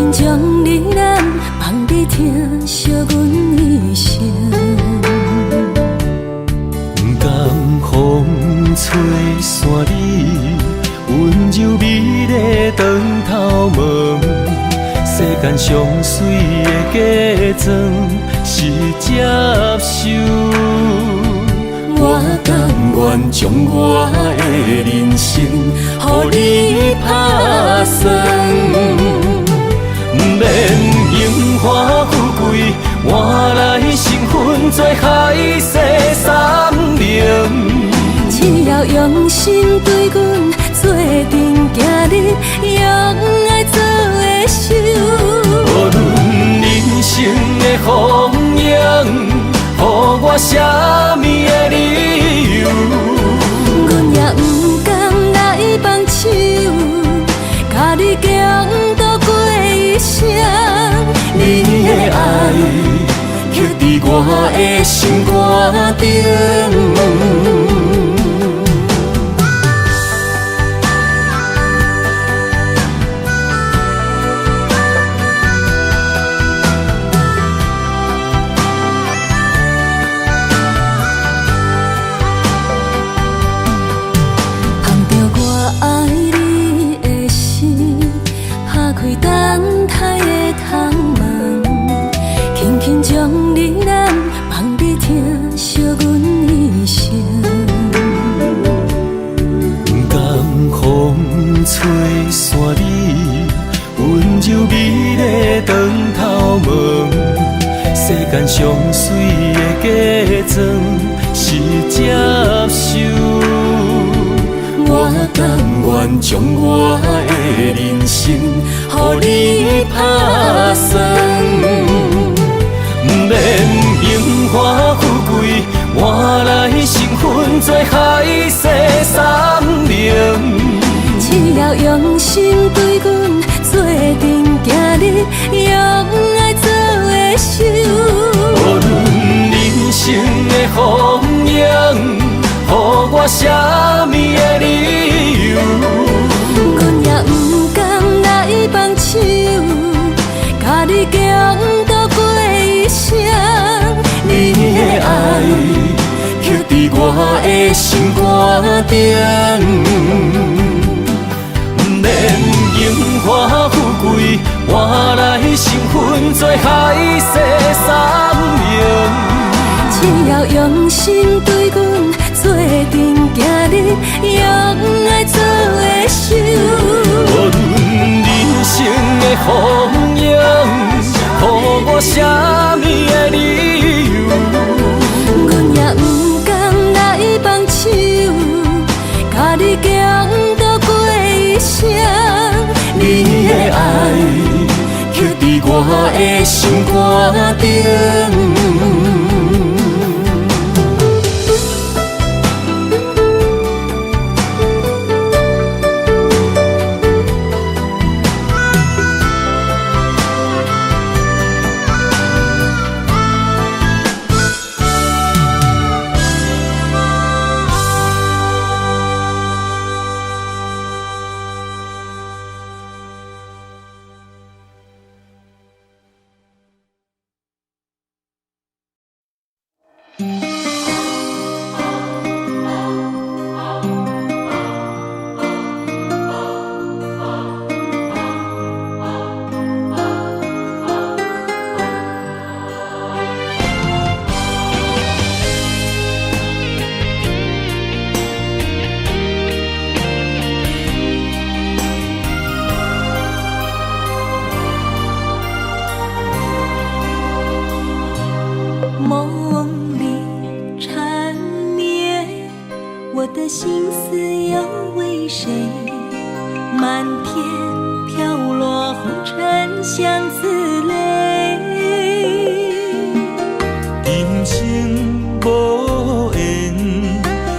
輕將呢喃，放你聽，惜阮一生。不甘風吹散你，溫柔美麗當頭毛。世間上媠的假裝是接受。我甘願將我的人生予你拍算，毋免榮華富貴，換來身份做海誓山盟。只要用心對阮做陣行日，用愛做的守。無論人生的風影，予我啥物的理由，阮也毋甘來放手，共你共度過一生。你的愛刻佇我的心肝頂。捧著我愛你的心，拍開等待的窗門，輕輕將呢喃放你聽，惜阮一生。不甘風吹散你，溫柔美麗當頭毛。世間上媠的假裝是接受。我甘願將我的人生予你拍算，毋免榮華富貴，換來身份做海誓山盟。只要用心對阮做陣行日，用愛做的守。無論人生的風影，予我啥物的理由，阮也毋甘來放手，共你共度過一生。你的愛刻佇我的心肝頂，毋免榮華富貴，換來身份做海誓山盟。只要用心對阮做陣行日，用愛做的守。無論人生的風影，予我啥物的理由，阮也毋甘來放手，共你共度過一生。你的愛刻佇我的心肝頂。夢裡纏綿，我的心思又為誰？漫天飄落紅塵相思淚。今生無緣，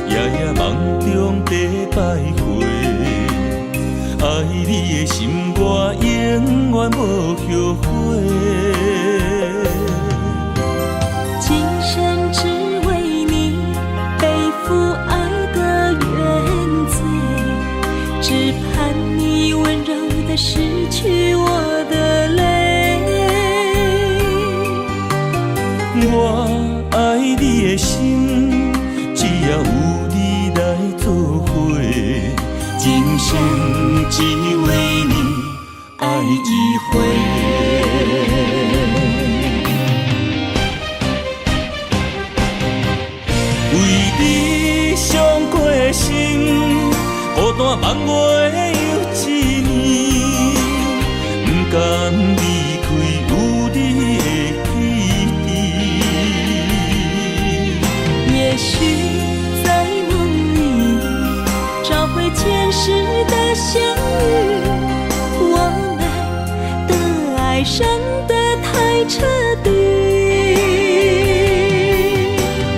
夜夜夢中在徘徊。愛你的心，我永遠無後悔。今生只為你背負愛的原罪，只盼你溫柔的拭去我的淚。一回。為你傷過心，孤單夢月又一年，不甘離開有你的基地。也許在夢裡找回前世的相遇，我們的愛傷得太徹底。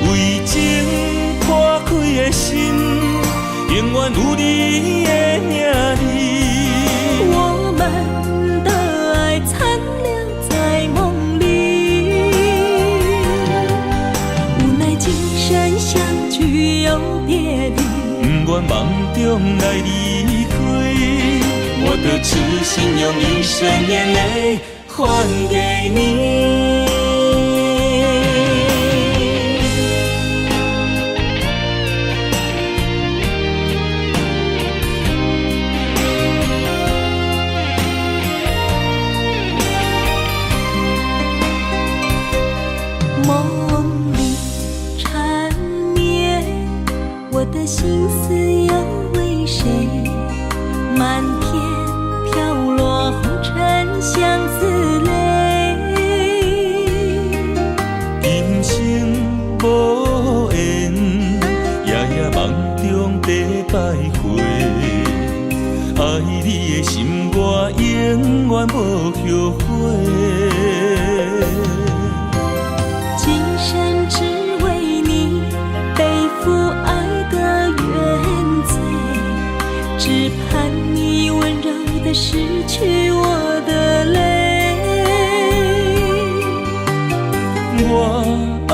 為情破開的心，永遠有你的名字。我們的愛殘留在夢裡，無奈今生相聚又別離。不願夢中來離開，我的痴心用一生眼淚還給你。夢裡纏綿，我的心思又為誰？漫天飄落紅塵相思淚。今生無緣，夜夜夢中在徘徊。愛你的心我永遠無後悔。今生只為你背負愛的原罪，只盼你溫柔地拭去我的淚。我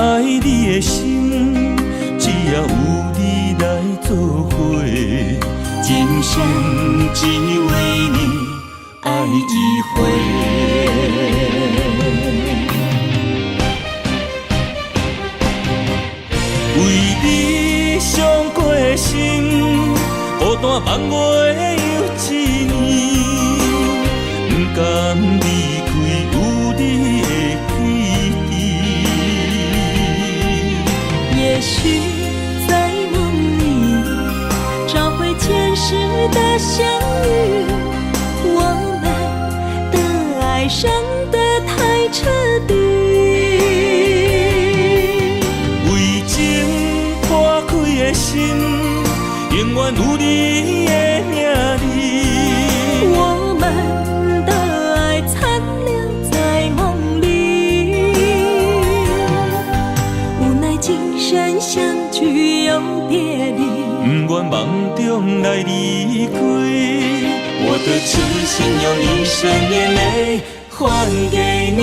愛你的心，只要有你來作伙，今生只為你愛一回。為你傷過心，孤單夢月又一年，不甘離開有你的基地。也許在夢裡找回前世的相遇，我們的愛傷得太徹底。為情破開的心，永遠有你的名字。我們的愛殘留在夢裡，無奈今生相聚又別離。不願夢中來離開，我的痴心用一生眼淚還給你。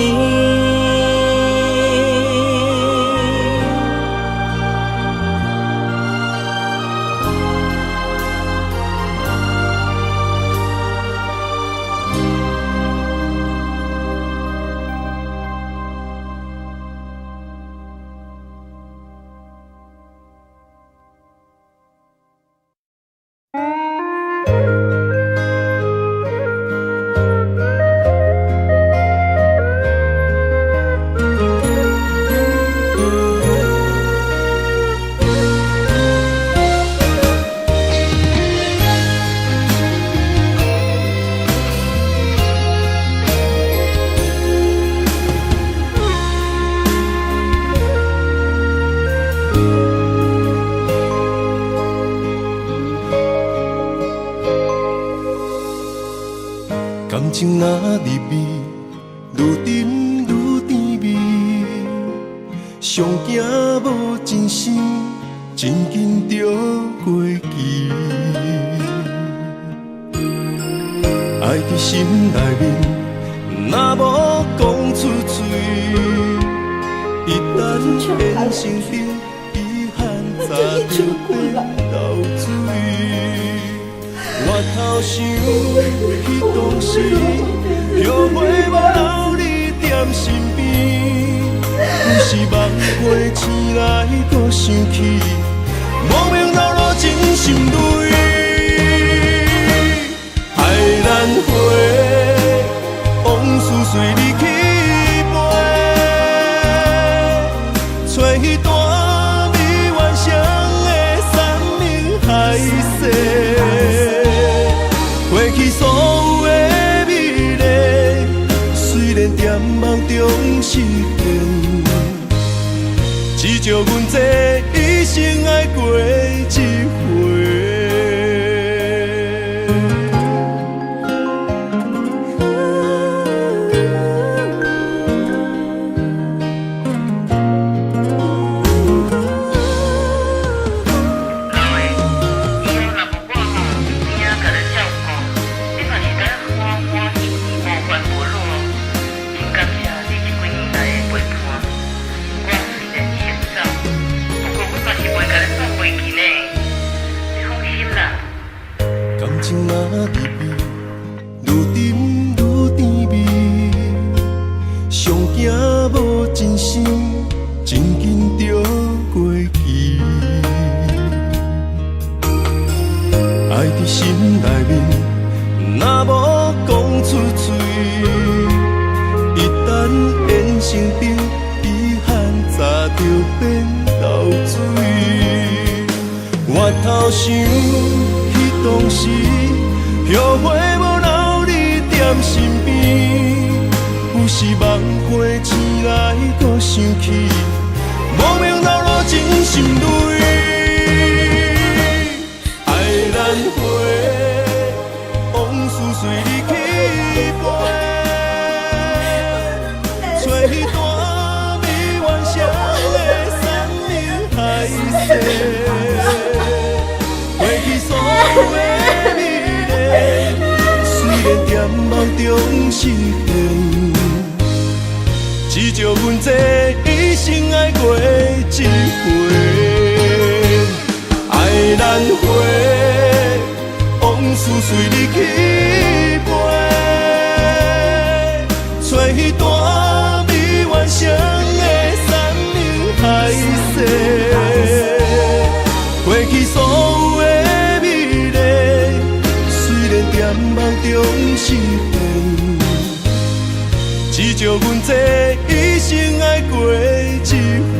感情若入味，愈沉愈甜蜜。上驚無真心，真緊就過期。愛佇心內面，若無講出嘴，一旦變成冰，遺憾早就變流水。回頭想彼當時，後悔無留你踮身邊，有時夢過醒來，閣想起，莫名流落真心淚。愛難回，隨你去飛，找彼段美完成的山盟海誓，過去所有的美麗，雖然踮夢中實現，至少阮這一生愛過一回。老的，以后若无我吼，边仔共你照顾，你嘛是当欢欢喜喜，无烦无恼。真感谢你这几年来的陪伴。我雖然先走，不過阮嘛是袂共你放袂記呢。你放心啦。感情若入味，愈沉愈甜蜜，上驚無真心，真緊就過期。愛佇心內面，若無講出嘴，一旦演成冰，遺憾早就變流水。回頭想，彼當時後悔無留你踮身邊，有時夢回醒來，閣想起，莫名流落真心淚。愛難回，往事隨你去飛，找彼段未完成的山盟海誓，過去所有的美麗，雖然踮夢中實現，至少阮這一生愛過一回。愛難回，往事隨你去飛，找彼段未完成的山盟海誓，過去所有的美麗，雖然踮夢中實現，至少阮這一生愛過一回。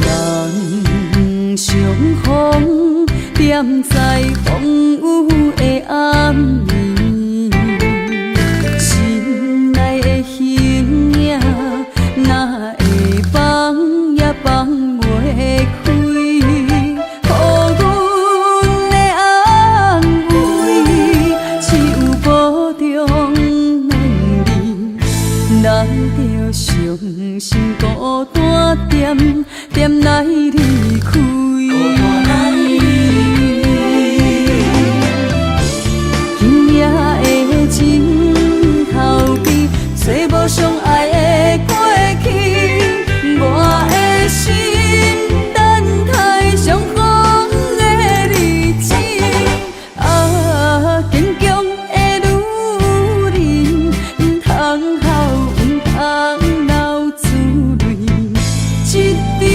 人相逢，踮在風雨的暗暝，心內的形影，哪會放也放袂開，予阮的安慰，只有保重兩字，人著傷心孤單，恬恬來離開。今夜的枕頭邊，找無相愛的過去，我的心等待相逢的日子。啊，堅強的女人，毋通哭，毋通流珠淚，這場夢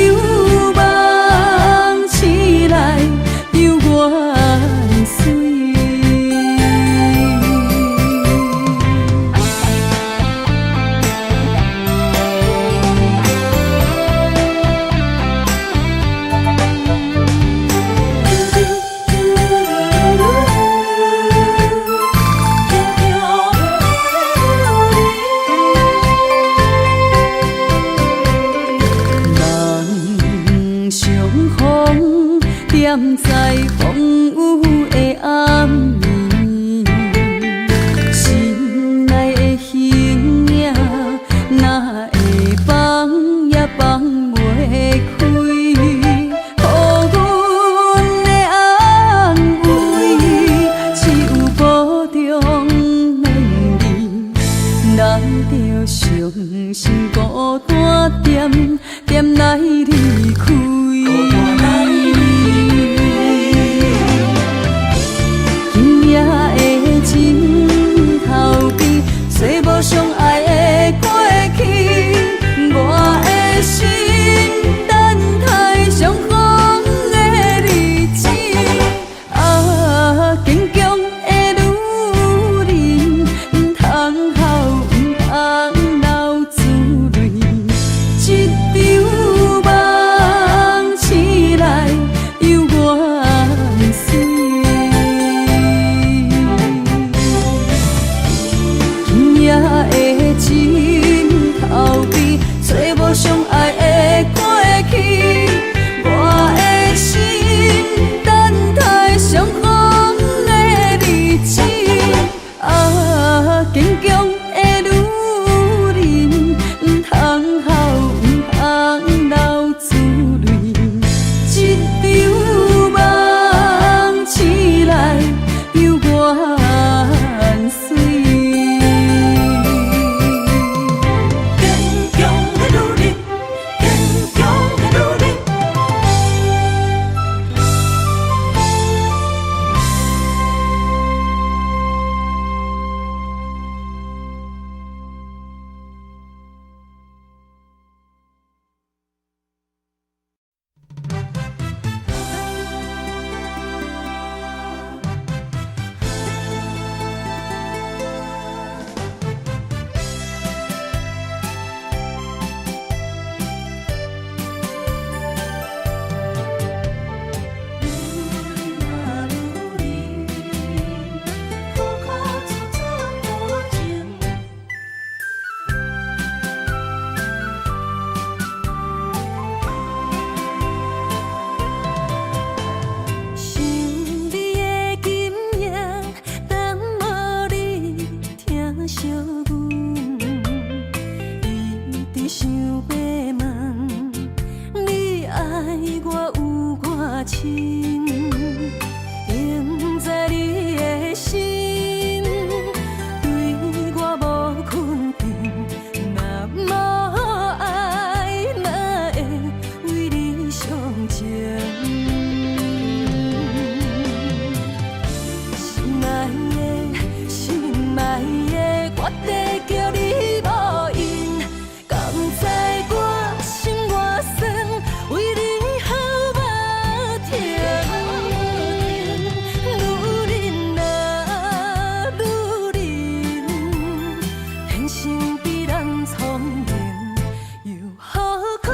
踮在風雨的暗暝，心內的形影，哪會放也放袂開。予阮的安慰，只有保重兩字，人著傷心孤單點點來離開。今夜的枕頭邊，找無相愛的過去，我的心等待相逢的日子。啊，堅強的女人，毋通哭，毋通流珠淚，這場夢醒來猶原媠。今夜的枕頭邊，找無相愛的過去，我的心等待相逢的日子。啊，堅強的女人，毋通哭，毋通流珠淚，這場夢醒來猶原媠。堅強的女人，堅強的女人。女人啊女人，苦苦楚楚多情。想你的今夜，等无你疼惜阮，一直想欲问，你愛我有偌深？應知你的心對我無肯定，若無愛，哪會為你傷情？心愛的，心愛的，我地叫你無閒，敢知我心偌酸，為你哭目停。女人啊，女人，天生比人聰明，又何苦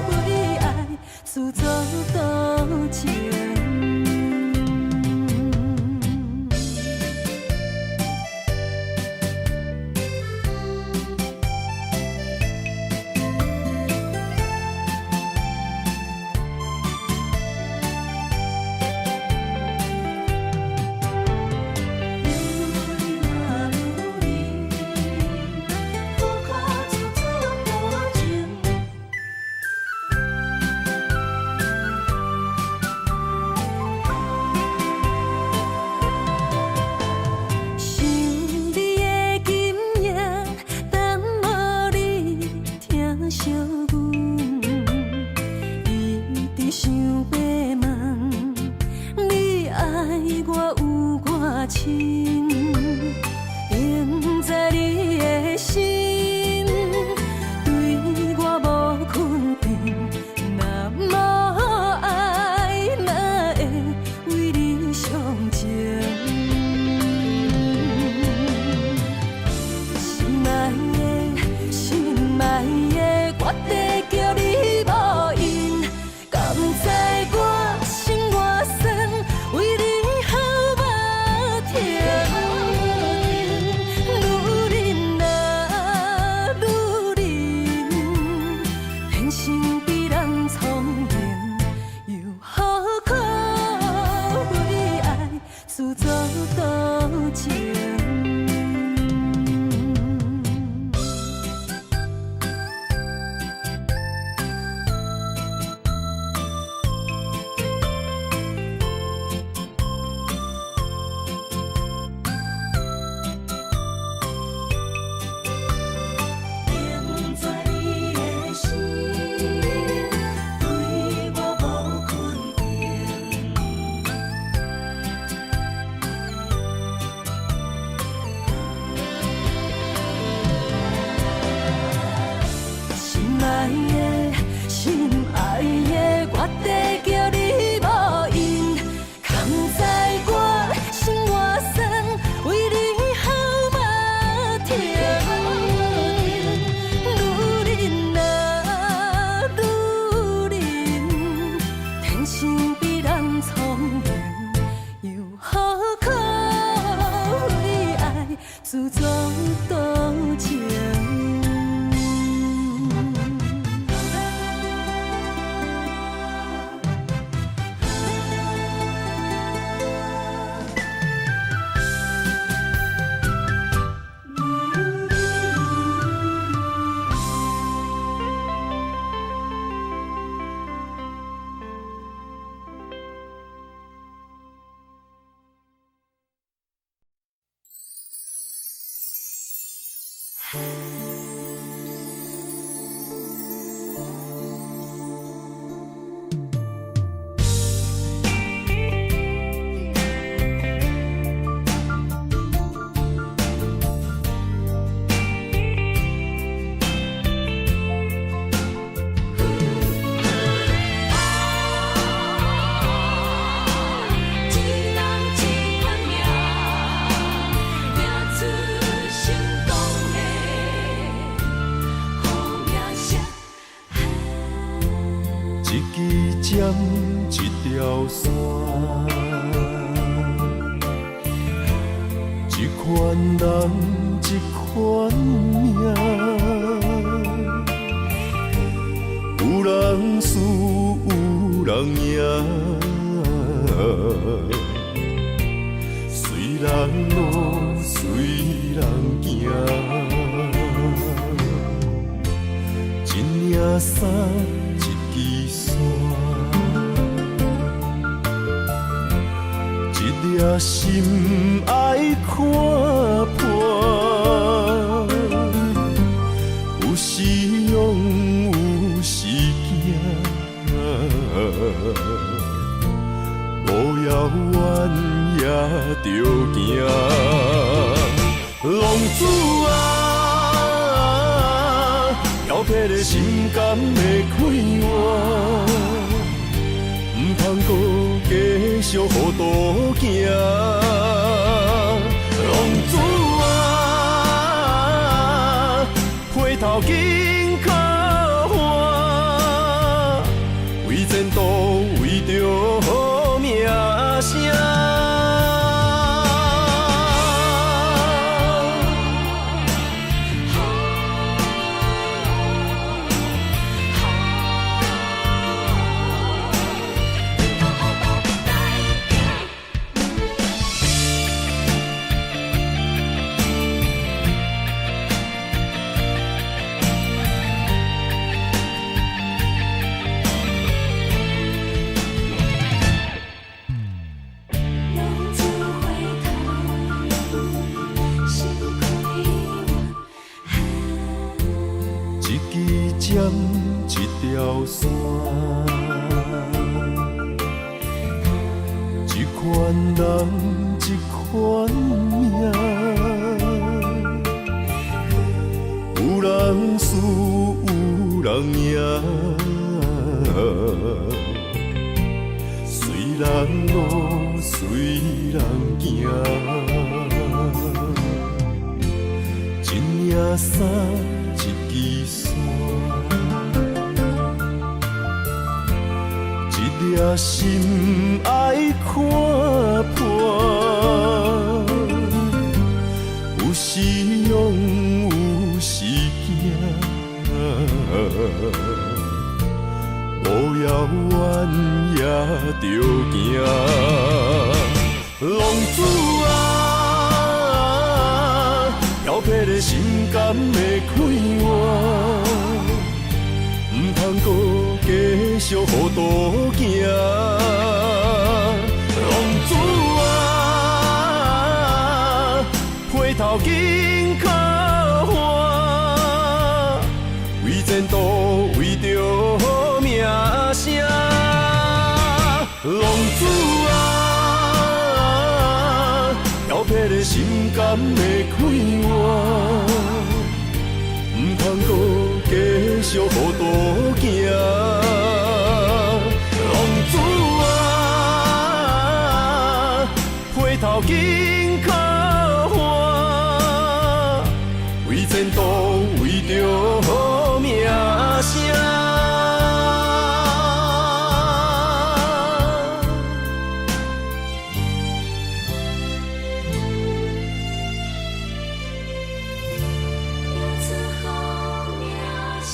為愛自作多情？女人啊女人，苦苦楚楚多情。一支針，一條線，一款人，一款命。有人輸，有人贏，隨人路，隨人行。一領衫，一支線，一粒心愛看破。有時勇，有時驚，無遙遠也著行。浪子啊，調皮的心敢會快活？毋通閣繼續糊塗行。浪子啊，回頭緊靠岸，為前途，為著好名聲。浪子回頭，心快活。一支針，一條線，一款人，一款命。有人輸，有人贏，隨人路，隨人行。一領衫，一支線，一粒心愛看破。有時勇，有時驚，無遙遠也著行。浪子啊，調皮的心敢會快活？毋通閣繼續糊塗行。浪子啊，回頭緊靠岸，為前途，為著好名聲。浪子啊，調皮的心敢會快活？毋通閣繼續糊塗行。浪子啊，回頭緊靠岸，為前途，為著好名聲。浪子好名聲。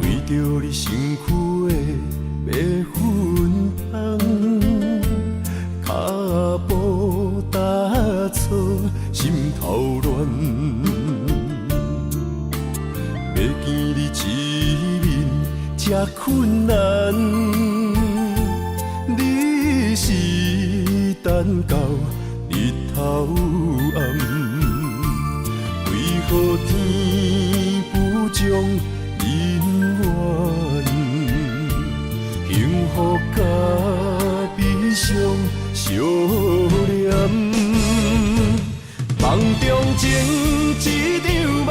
為著你身軀的白粉香，跤步踏錯，心頭亂。欲去見你一面這困難。你是等到日頭暗，為何天不將人怨？幸福佮悲傷相連。夢中情一場夢，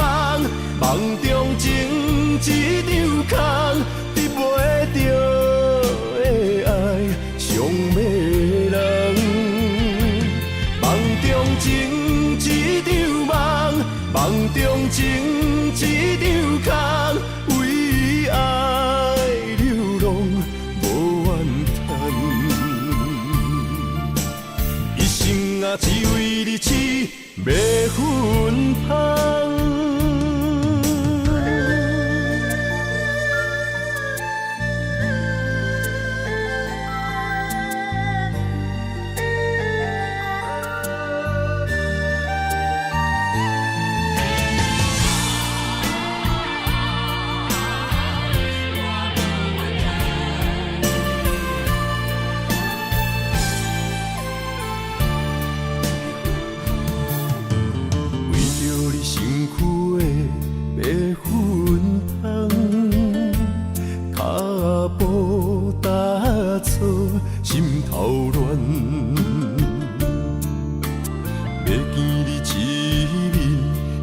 夢中情一場空，得袂著的愛傷迷人。夢中情一場夢，夢中情一場空，為愛流浪無怨嘆。一生啊，只為你痴迷芬芳。為著你身軀的白粉香，跤步踏錯，心頭亂。欲見你一面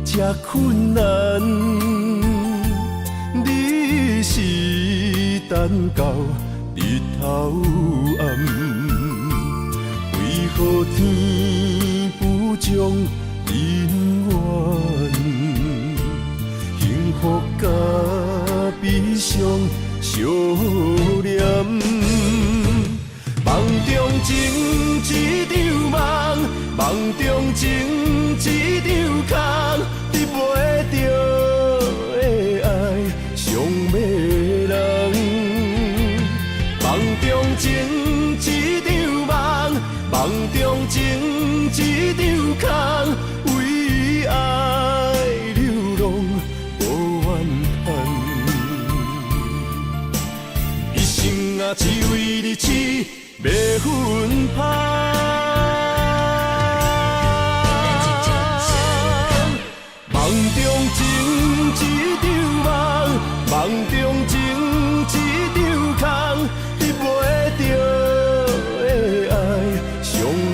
這困難。你是等到日頭暗，為何天不將人怨？幸福佮悲傷相連。夢中情一場夢，夢中情一場空，得袂著的愛傷迷人。夢中情一場夢，夢中情一場空，為愛流浪無怨嘆。一生啊，只為你痴迷芬芳。夢中情一場夢，夢中情一場空，得袂著的愛傷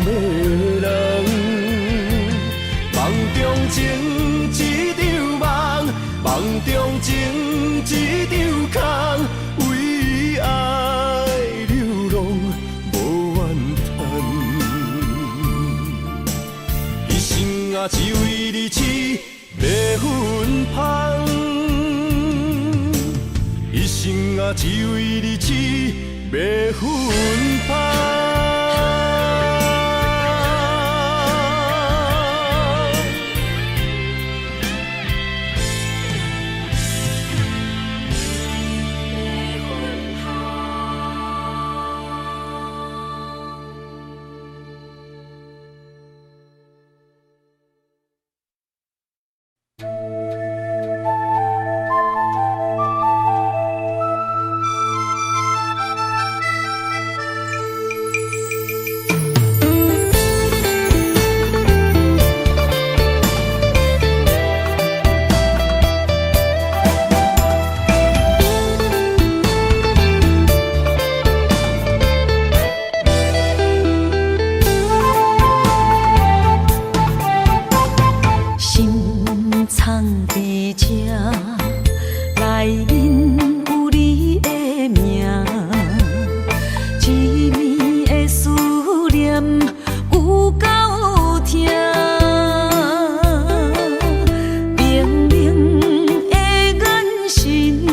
迷人。夢中情一場夢，夢中情一場空，為愛流浪無怨嘆。一生啊，只為你痴迷芬芳。一生啊，只為你痴迷芬芳。心藏佇這，內面有你的名，一暝的思念有夠疼，冰冷的眼神，予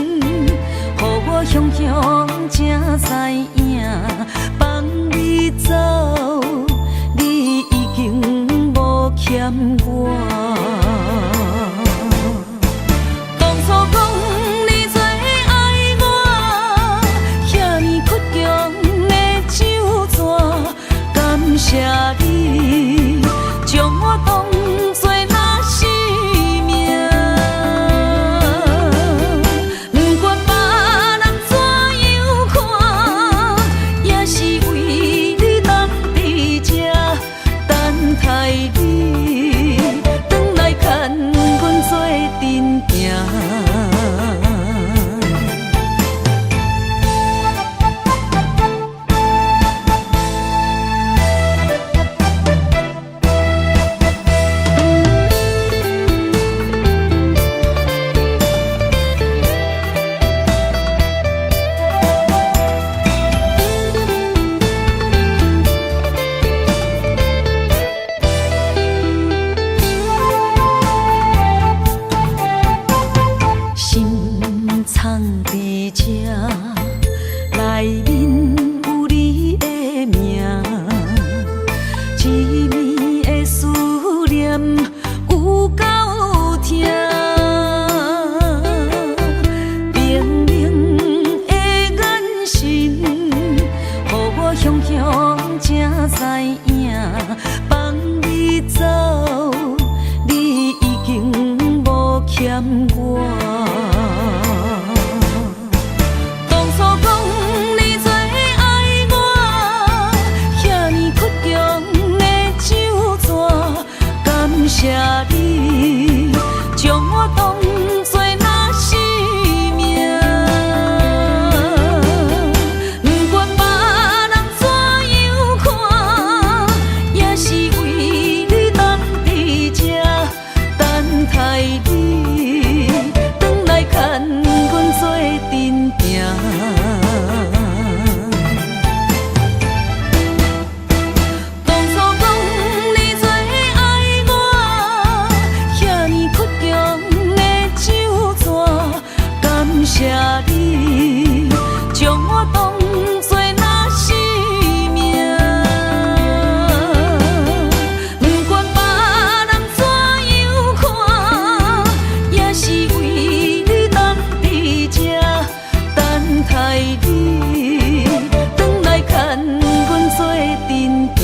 我雄雄才知影，放你走，你已經無欠我。當初講你娶陣行。心藏伫这，內面有你的名，一暝的思念有夠疼，冰冷的眼神，予我雄雄才知影，放你走，你已經無欠我。當初講你最愛我，遐爾倔強的酒紙，感謝你將我當作若是命。不管別人怎樣看，也是為你等佇這，等待你轉來牽阮做陣行。當初講你最愛我，遐爾倔強的酒紙，感謝你將我當作若是命。不管別人怎樣看，也是為你等佇這，等待你轉來牽阮做陣行。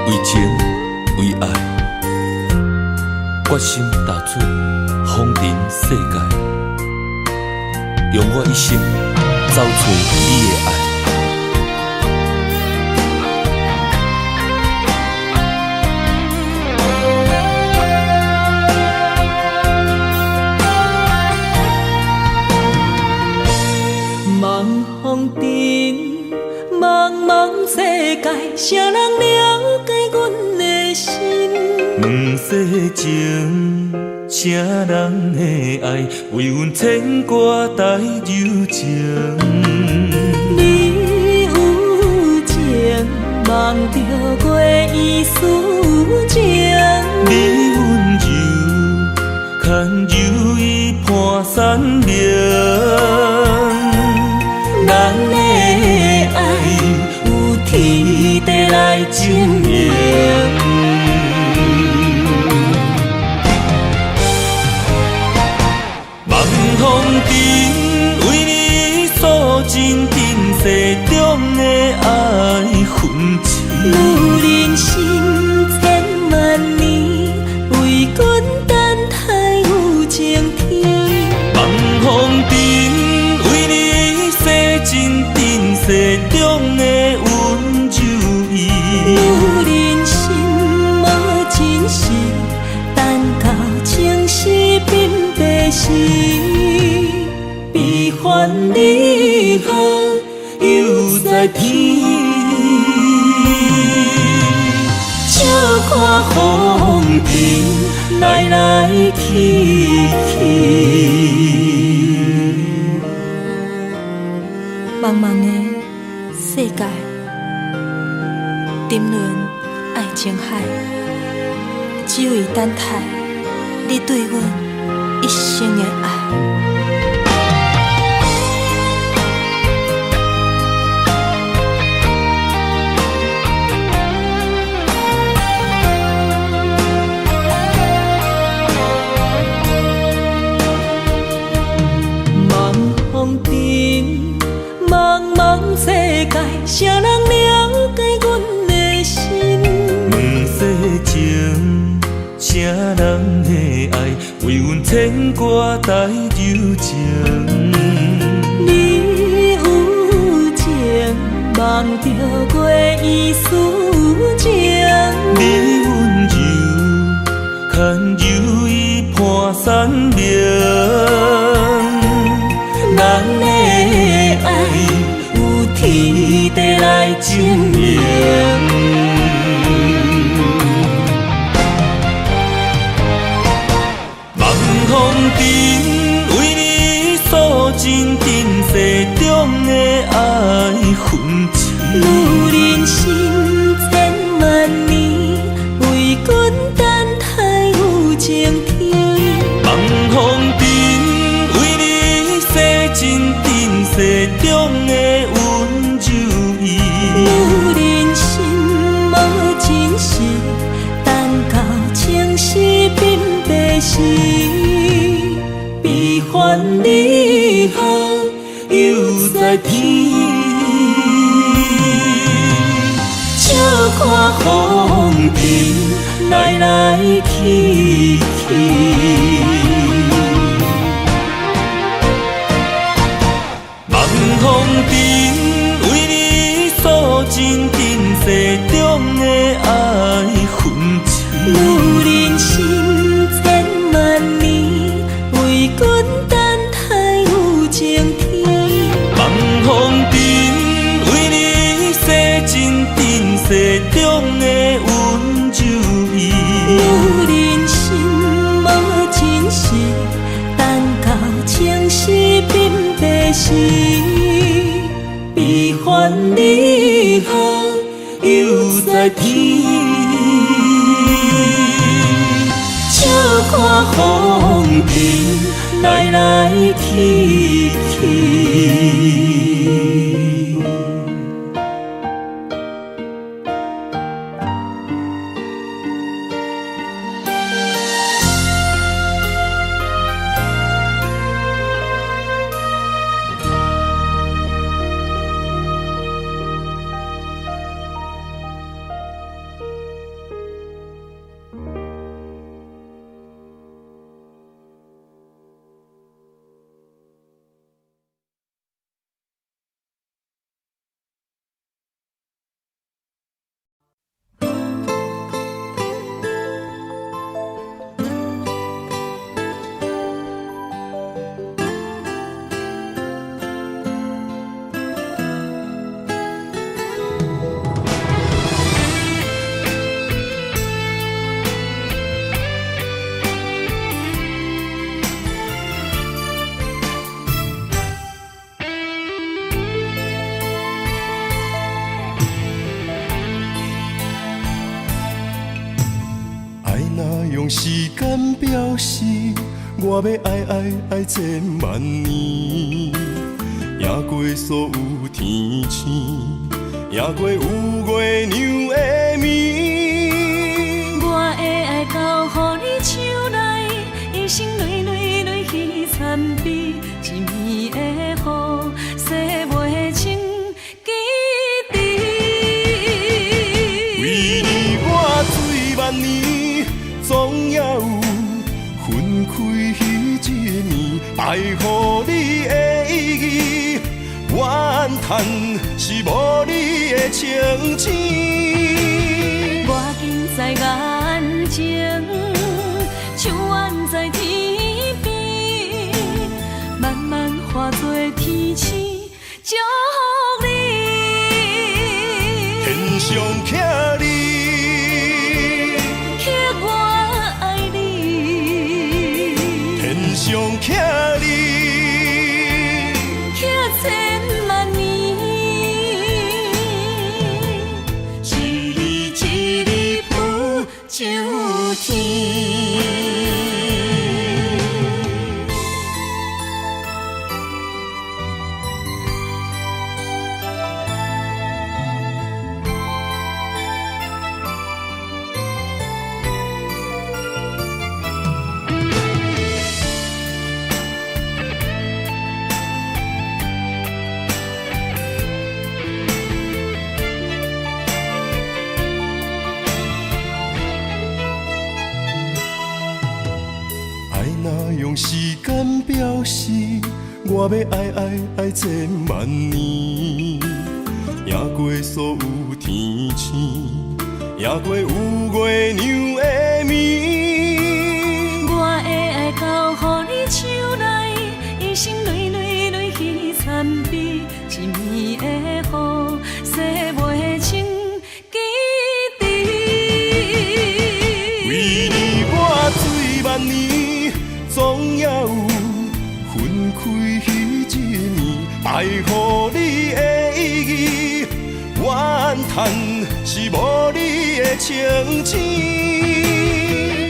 為情為愛，決心踏出風塵世界，用我一生走揣你的愛。茫風塵，茫茫世界，誰人了解阮的心？問世情，啥人的愛為阮牽掛帶柔情？你有情，望著月圓思情。你溫柔，牽柔伊伴山明。咱的愛有天地來證明。望風塵為你訴盡塵世中的愛恨情。女人心千萬年，為君等待有情天。望風塵為你洗盡塵世中的溫柔意。女人心無真實，等到情絲變白時，悲歡離合又在天。笑看風塵來來去去。茫茫的世界，沉淪愛情海，只為等待你對阮一生的愛。啥人了解阮的心？问世情，啥人的爱为阮牵挂带柔情？你有情，望著过伊思情。你温柔，牵柔伊伴山明。咱的爱有天地來證明。望風塵為你訴盡今世中的愛恨情。女人心千萬年，為君等待有情天。望風塵為你洗盡今世中的溫柔意。女人心無真實，等到青絲變白時，悲歡離合又在天。笑看風塵來來去去。望風塵為你訴盡今世中的愛恨情。女人心千萬年，為君等待有情天。望風塵為你洗盡今世中的溫柔意。女人心無真實，等到青絲變白時，悲歡離合又在天。笑看風塵來來去去。愛若用時間表示，我欲愛愛愛千萬年，贏過所有天星，贏過有月娘的暝。我的愛交予你手內，一生累累累去参比，一暝的雨，洗袂清记忆。為你我醉萬年，總也有分開彼一暝，愛予你的意義，怨嘆是無你的清醒。我近在眼前，像遠在天邊，慢慢化作天星，祝福你。天上徛你，徛我愛你，天上徛你，徛千萬年。一字一字浮上天。時間表示，我欲愛愛愛千萬年，贏過所有天星，贏過有月娘的暝。我的愛交予你手內，一生累累累去参比，一暝的雨，洗袂清記憶。為你我醉萬年，總猶有分開彼一暝，愛予你的意義，怨嘆是無你的清醒。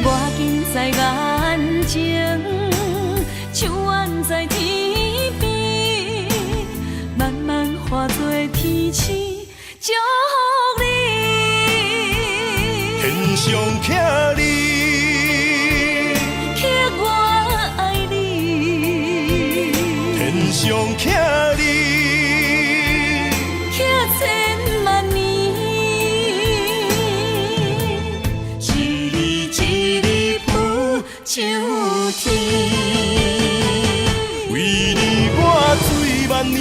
我緊在眼前，手挽在天邊，慢慢化做天星，祝福你。天上徛你，徛我愛你，天上徛你，徛千萬年。一字一字浮上天。為你我醉萬年，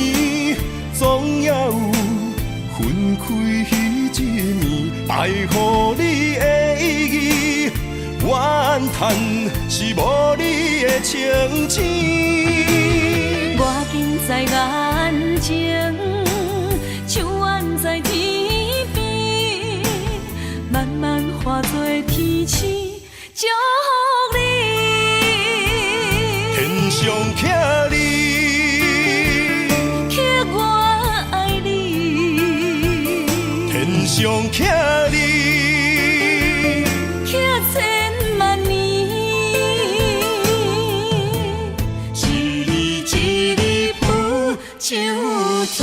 總猶有分開彼一暝，愛予你的意義，怨嘆是無你的清醒。我緊在眼前，手挽在天邊，慢慢化做天星，祝福你。天上徛你，徛我愛你，天上徛你，徛千萬年。一字一字浮上天。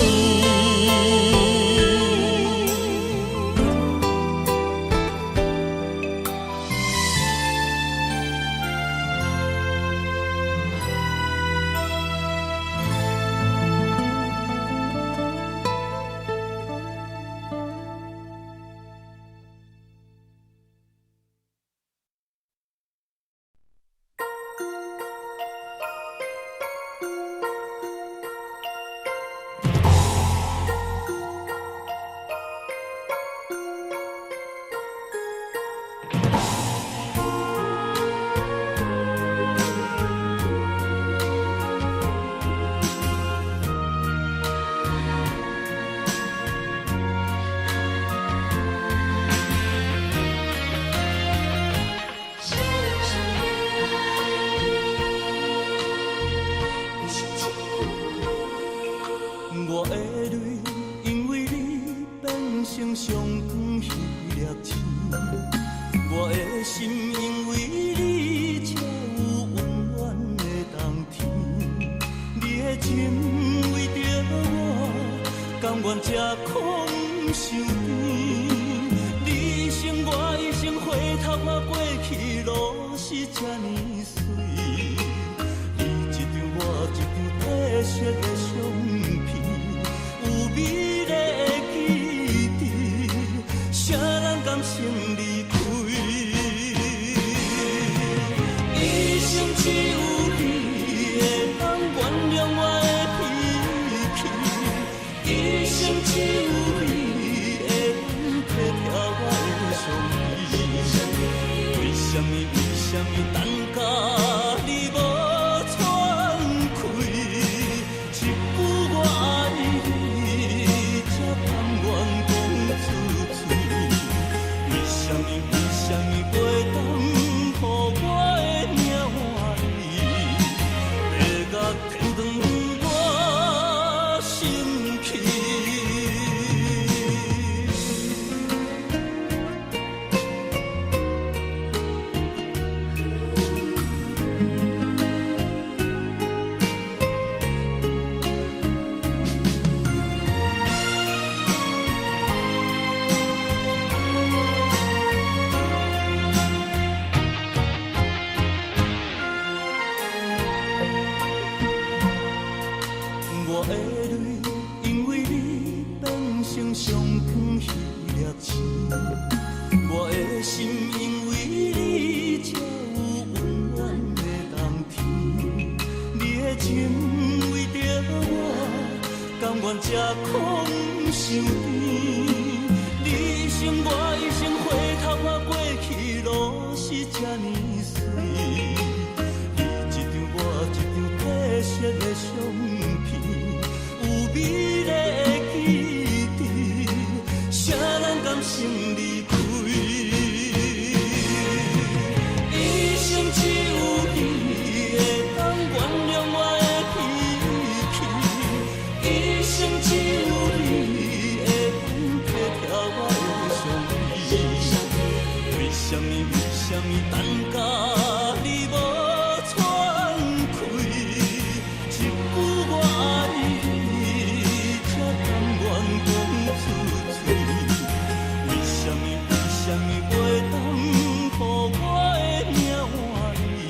我的淚因為你變成上光彼粒星，我的心因為你才有溫暖的冬天。你的情為著我，甘願吃苦受甜。你一生我一生，回頭看過去，路是這呢媠。你一張我一張褪色的相片，有美麗的記憶，誰人甘心離開？一生只有你會當原諒我的脾氣，一生只有你會當體貼我的傷悲。為什麼？為什麼等甲你無喘氣？一句我愛你，才甘願講出嘴。為什麼？啥物等甲你無喘氣？一句我愛你，才甘願講出嘴。為啥物？為啥物袂當予我的命換你？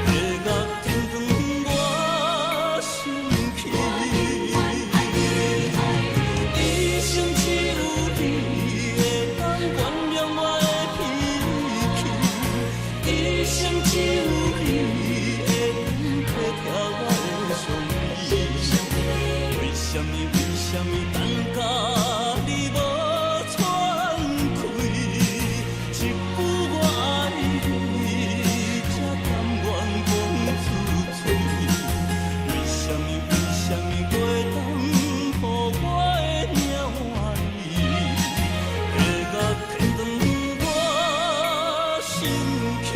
地獄天堂我心去。一生只有你會當原諒我的脾氣，一生只有你會當體貼我的傷悲。為啥物？為啥物等甲你無喘氣？一句我愛你，才甘願講出嘴。為啥物？為啥物袂當予我的命換你？地獄天堂我心去。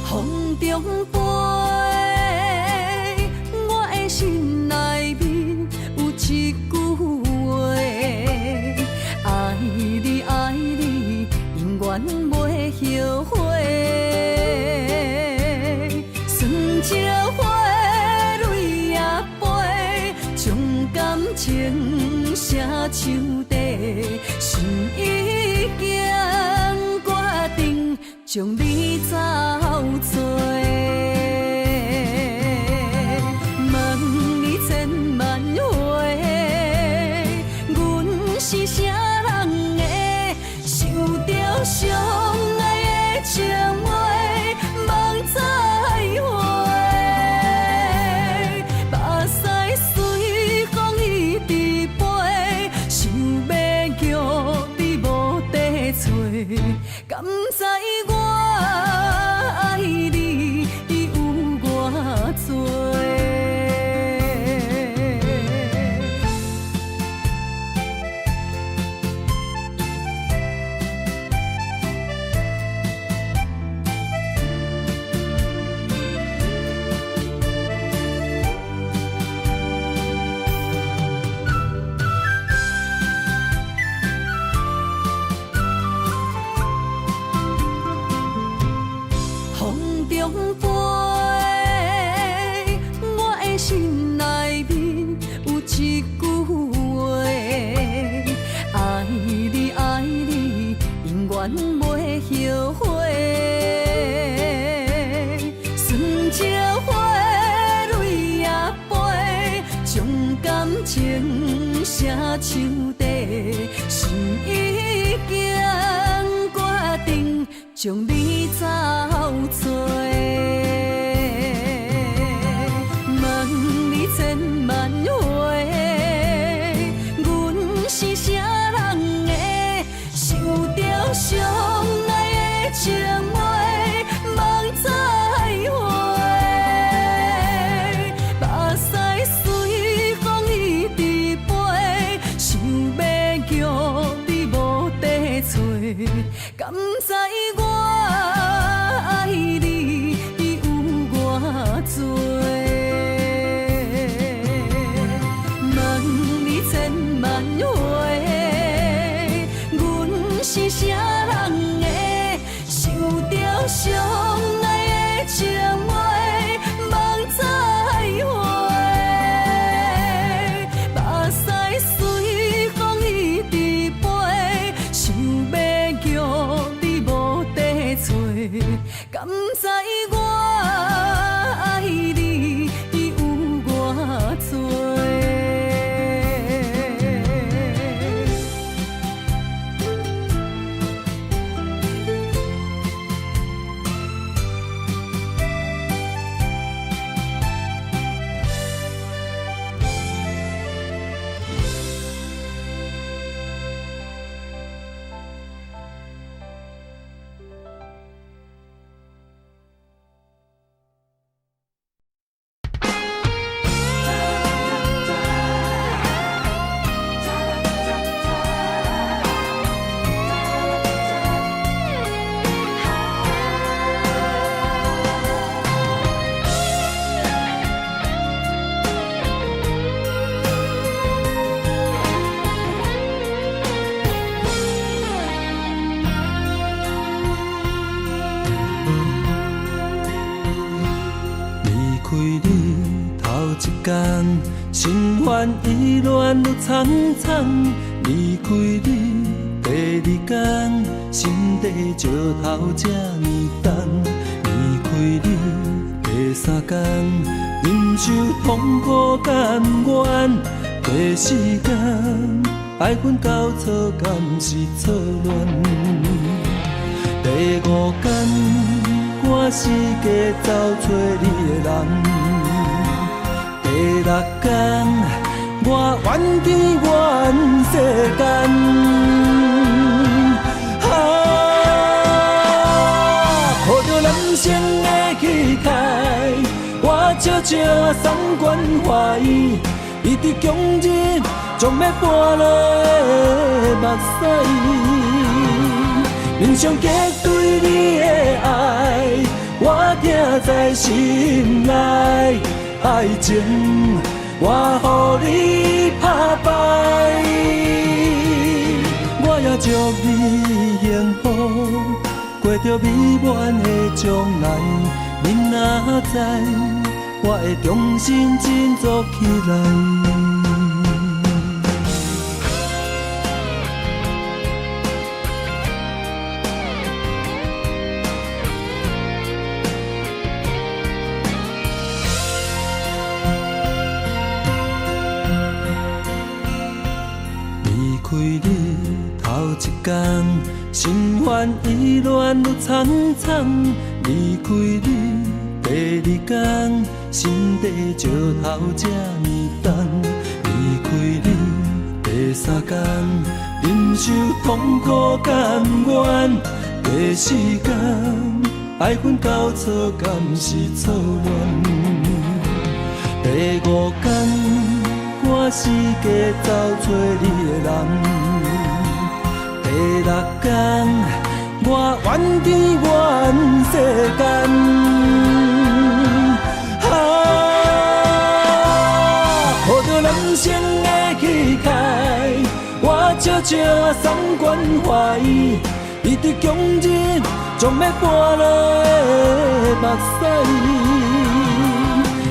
風中飛，我的心內面有一句話：愛你愛你，永遠袂後悔。酸石花，淚也飛，將感情寫樹底，心已經決定將你走做。問你千萬回，阮是啥人的？想著相愛的情話，夢再回，目屎隨風一直飛，想欲叫你無地揣，敢知我愛你有偌濟？風中飛，我的心內面有一句話：愛你愛你，永遠袂後悔。酸石花，淚也飛，將感情寫樹底，心已經決定將你走做。問你千萬回，阮是啥人的？想著相愛的情話，夢再回，目屎隨風一直飛，想欲叫你無地揣，敢知我開你頭一工，心煩意亂愈悖悖。離開你第二工，心底石頭這呢重。離開你第三工，忍受痛苦甘願。第四工，愛恨交錯，敢是錯亂？第五工，趕時間走揣你的人。第六工，我怨天怨世間。啊，抱著男性的氣概，我笑笑送關懷，伊佇強忍將欲跋落的目屎，面上結對你的愛，我疼在心內。愛情，我予你拍敗，我也祝你幸福，過著美滿的將來。你若知，我會重新振作起來。離開你頭一工，心煩意亂愈悖悖。離開你第二工，心底石頭這呢重。離開你第三工，忍受痛苦甘願。第四工，愛恨交錯，敢是錯亂？第五工，趕時間走揣你的人。第六工，我怨天怨世間。啊，抱著男性的氣概，我笑笑送關懷，伊佇強忍將欲跋落的目屎，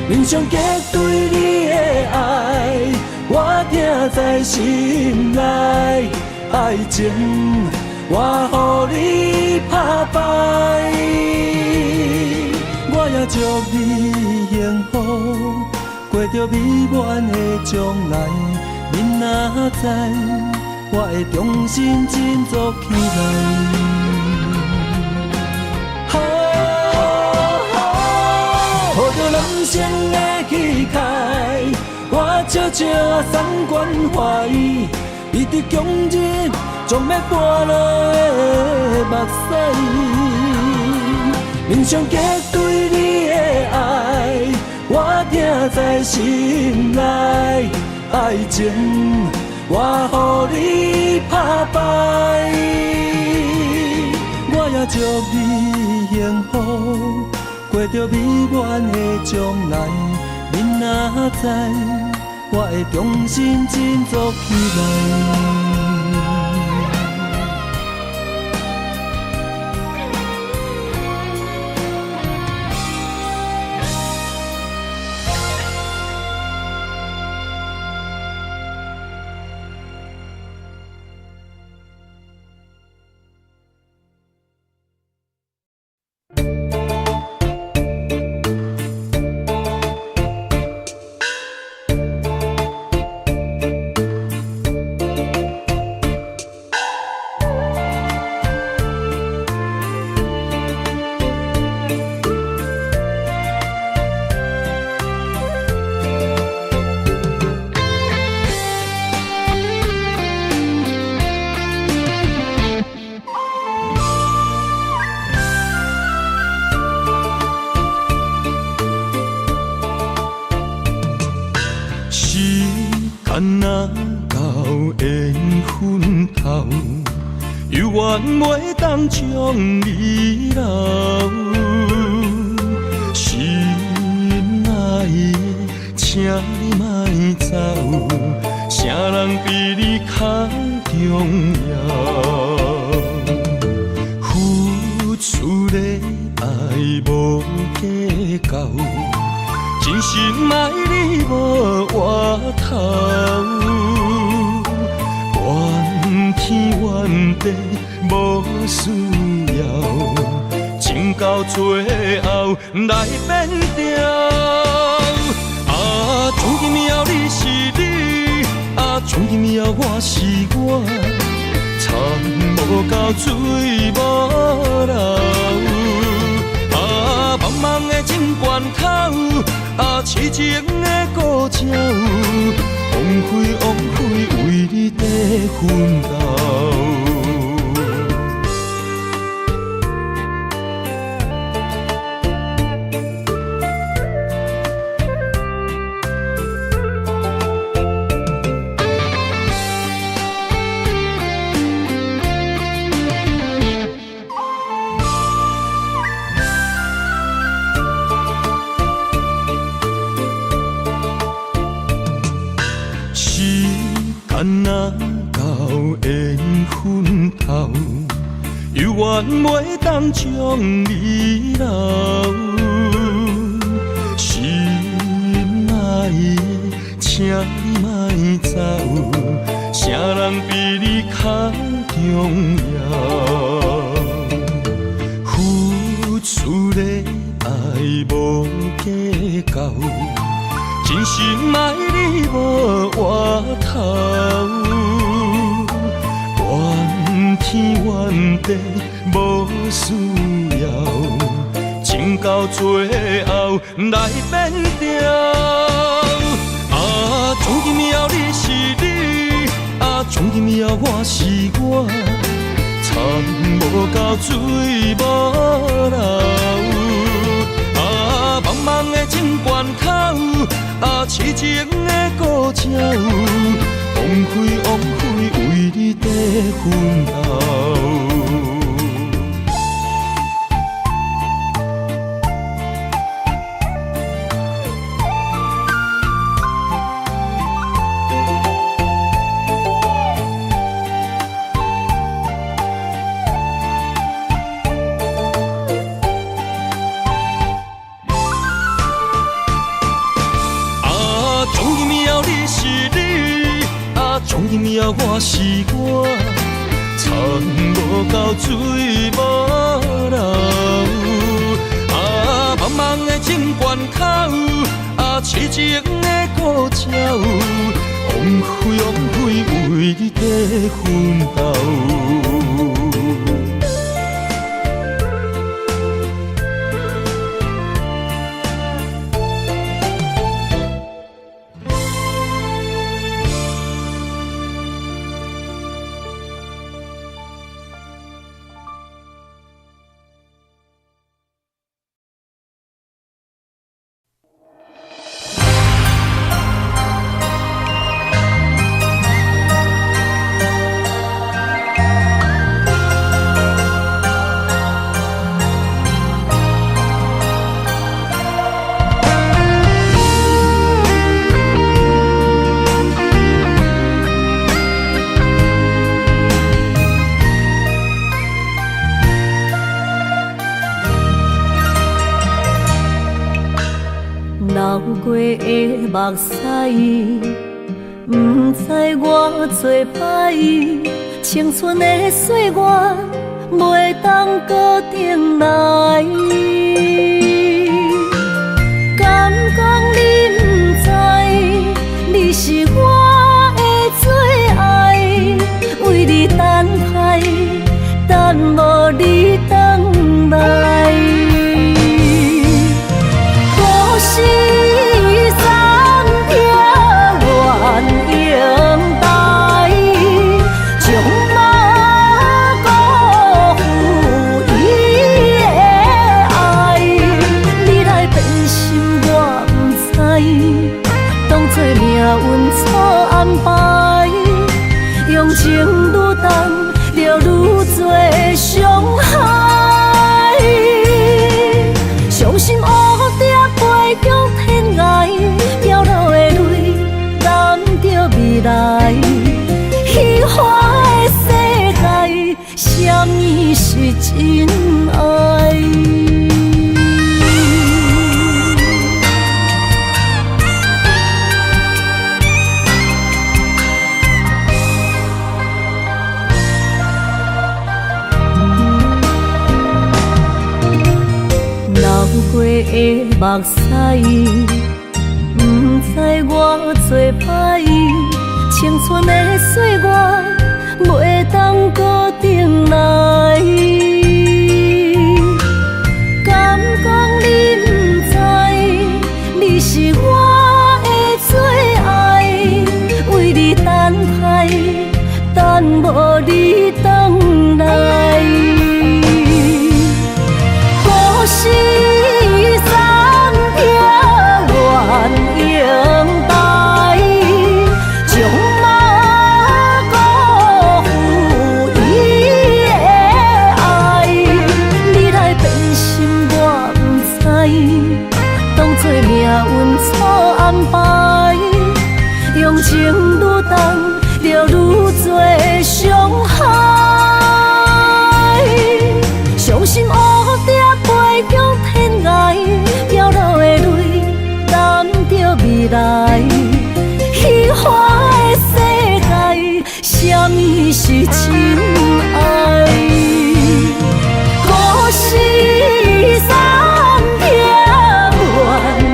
面上結對你的愛，我疼在心內。愛情，我予你拍敗，我也祝你幸福，過著美滿的將來。你若知，我會重新振作起來。啊，抱著男性的氣概，我笑笑送關懷，伊佇強忍將欲跋落的目屎，面上結對你的愛，我疼在心內。愛情，我予你拍敗，我也祝你幸福，過著美滿的將來。你若知，我會重新振作起來。將你留，心愛的，請你莫走，啥人比你較重要？付出的愛無計較，真心愛你無回頭。怨天怨地無需要，情到最後來變調。啊，從今以後你是你，啊，從今以後我是我，田無夠水無流。啊，茫茫的情關口，啊，痴情的孤鳥，往非往非為你在奮鬥。時間若到緣分頭，猶原袂當將你留。心愛的，請你莫走，啥人比你較重要？付出的愛無計較。真心愛你無回頭，怨天怨地無需要，情到最後來變調。啊，從今以後你是你，啊，從今以後我是我，田無夠水無流。啊，茫茫的情關口，啊，痴情的孤鳥，往非往非為你在奮鬥。啊，從今以後你是你，啊，從今以後我是我，田無夠水無流。啊，茫茫的情關口，啊，痴情的孤鳥，往非往非為你在奮鬥。流過的目屎，毋知偌濟擺，青春的歲月袂當閣轉來。敢講你毋知，你是我的最愛，為你等待，等無你轉來。故事三撇鸳鸯台，將馬辜負伊的愛。目屎，毋知我做歹，青春的歲月袂當閣轉來。敢講你毋知，你是我的最愛，為你等待，等無你轉來。故事三蝶鸳鸯台，將馬辜負伊的愛。你來變心我毋知，當作命運錯安排，用情愈重，就愈濟傷害。傷心烏蝶飛向天涯，飄落的淚染著未來。虛幻的世界，啥物是真愛？故事三蝶鸳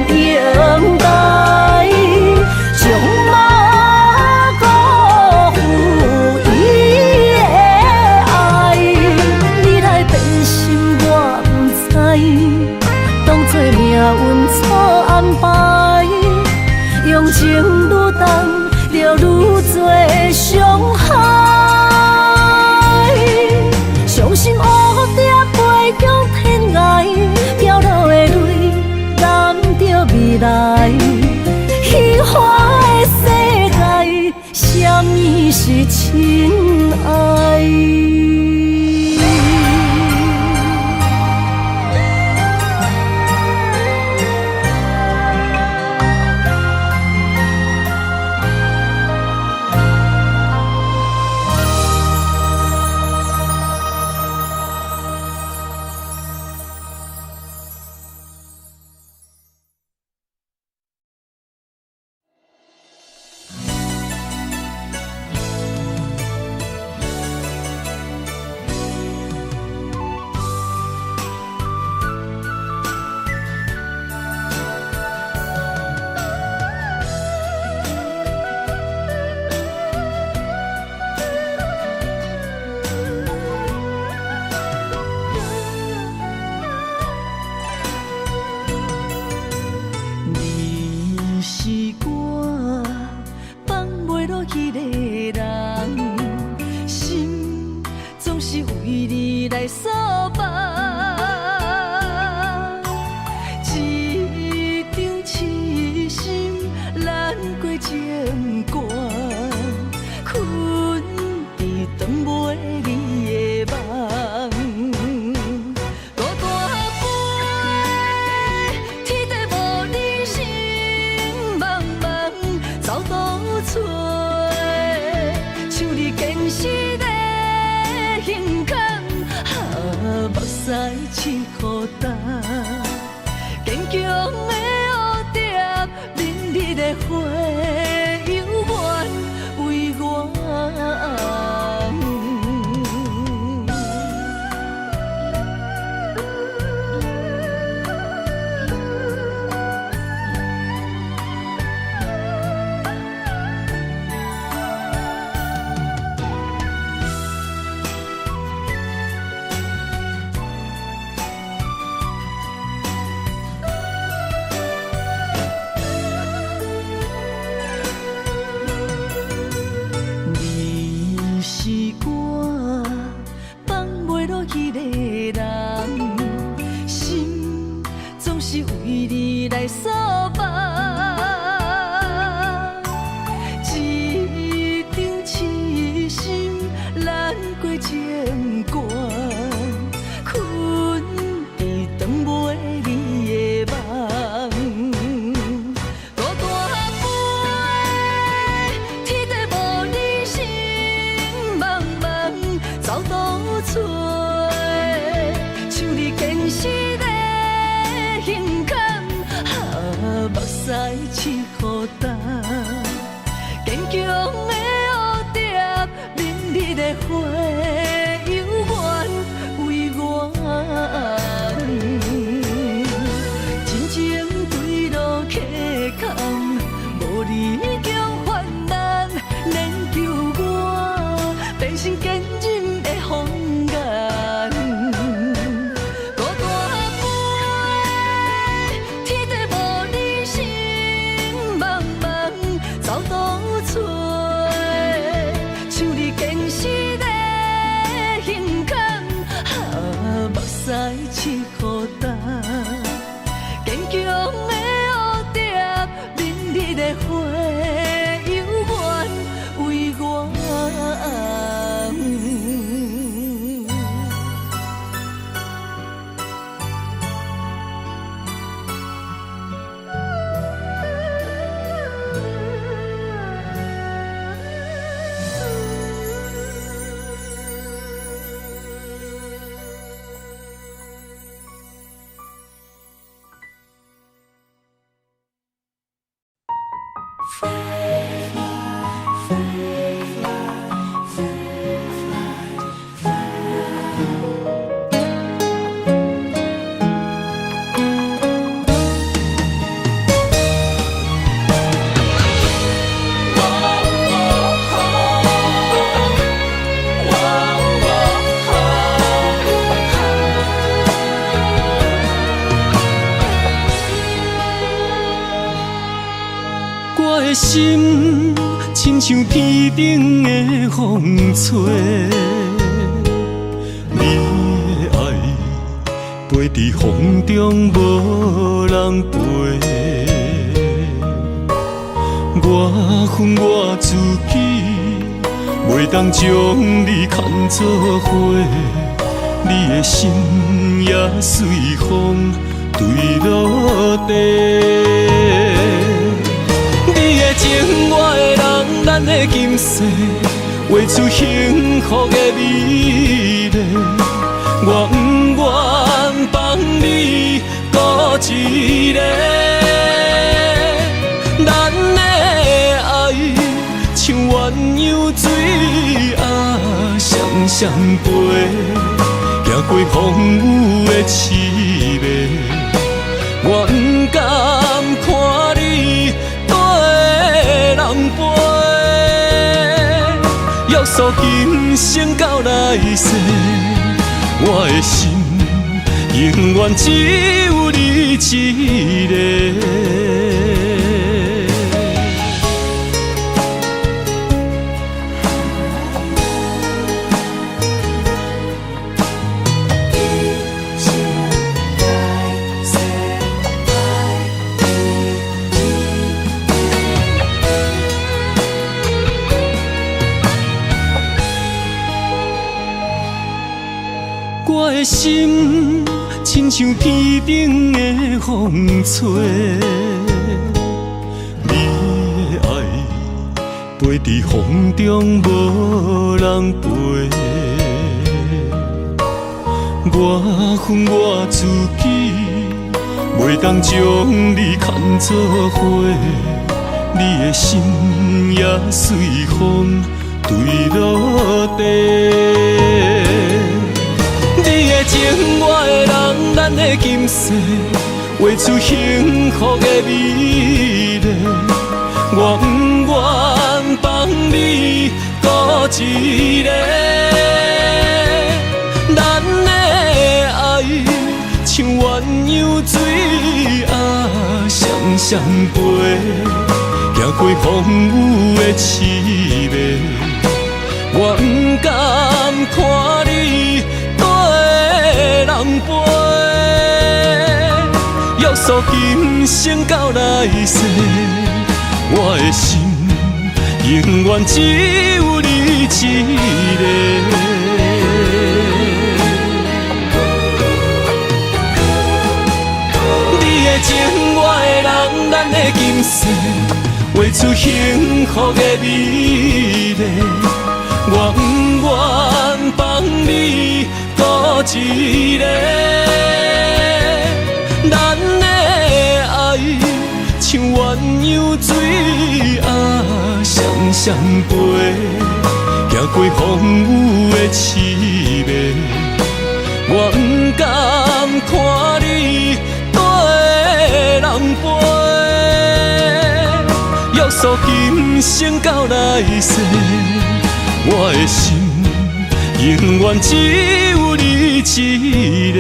鸯台，將馬辜負伊的愛。你來變心我毋知，當作命運錯安排，用情愈重，就愈濟傷害。傷心烏蝶飛向天涯，飄落的淚染著未來。虛幻的世界，啥物是真愛？你是我放袂落彼个人，心總是為你來相放。一場痴心難過情歌，困佇斷袂離的夢。孤單飛，天地無你心茫茫，走倒找，像你堅實的胸坎，啊，目屎拭予干。堅強的蝴蝶，明日的花猶原為我紅。你是我放袂落彼个人，心總是為你來相放。一場痴心難過情歌，困佇斷袂離的夢。孤單飛，天地無你心茫茫，走倒找，像你堅實的胸坎，啊，目屎拭予干。堅強的蝴蝶，明日的花猶原為我紅。真情我的心親像天頂的風吹，你的愛飛佇風中無人陪。我恨我自己，袂當將你牽做伙，你的心也隨風墜落地。你的情，我的人，咱的今世，畫出幸福的美麗。我不願放你孤一個，咱的愛像鴛鴦水仔，雙雙飛，行過風雨的淒迷。我不甘看你綴人飞，約束今生到來世，我的心永遠只有你一個。我的心親像天頂的風吹，你的愛飛佇風中無人陪。我恨我自己，袂當將你牽做伙，你的心也隨風墜落地。你的情，我的人，咱的今世，畫出幸福的美麗。我不願放你孤一個，咱的愛像鴛鴦水仔，雙雙飛，行過風雨的淒迷。我不甘看你綴人飞，約束今生到來世，我的心永遠只有你一個。你的情，我的人，咱的今世，畫出幸福的美麗。我不願放你孤一個，咱的愛像鴛鴦水仔，雙雙飛，行過風雨的淒迷。我不甘看你綴人飞，約束今生到來世，我的心永遠只有你一個。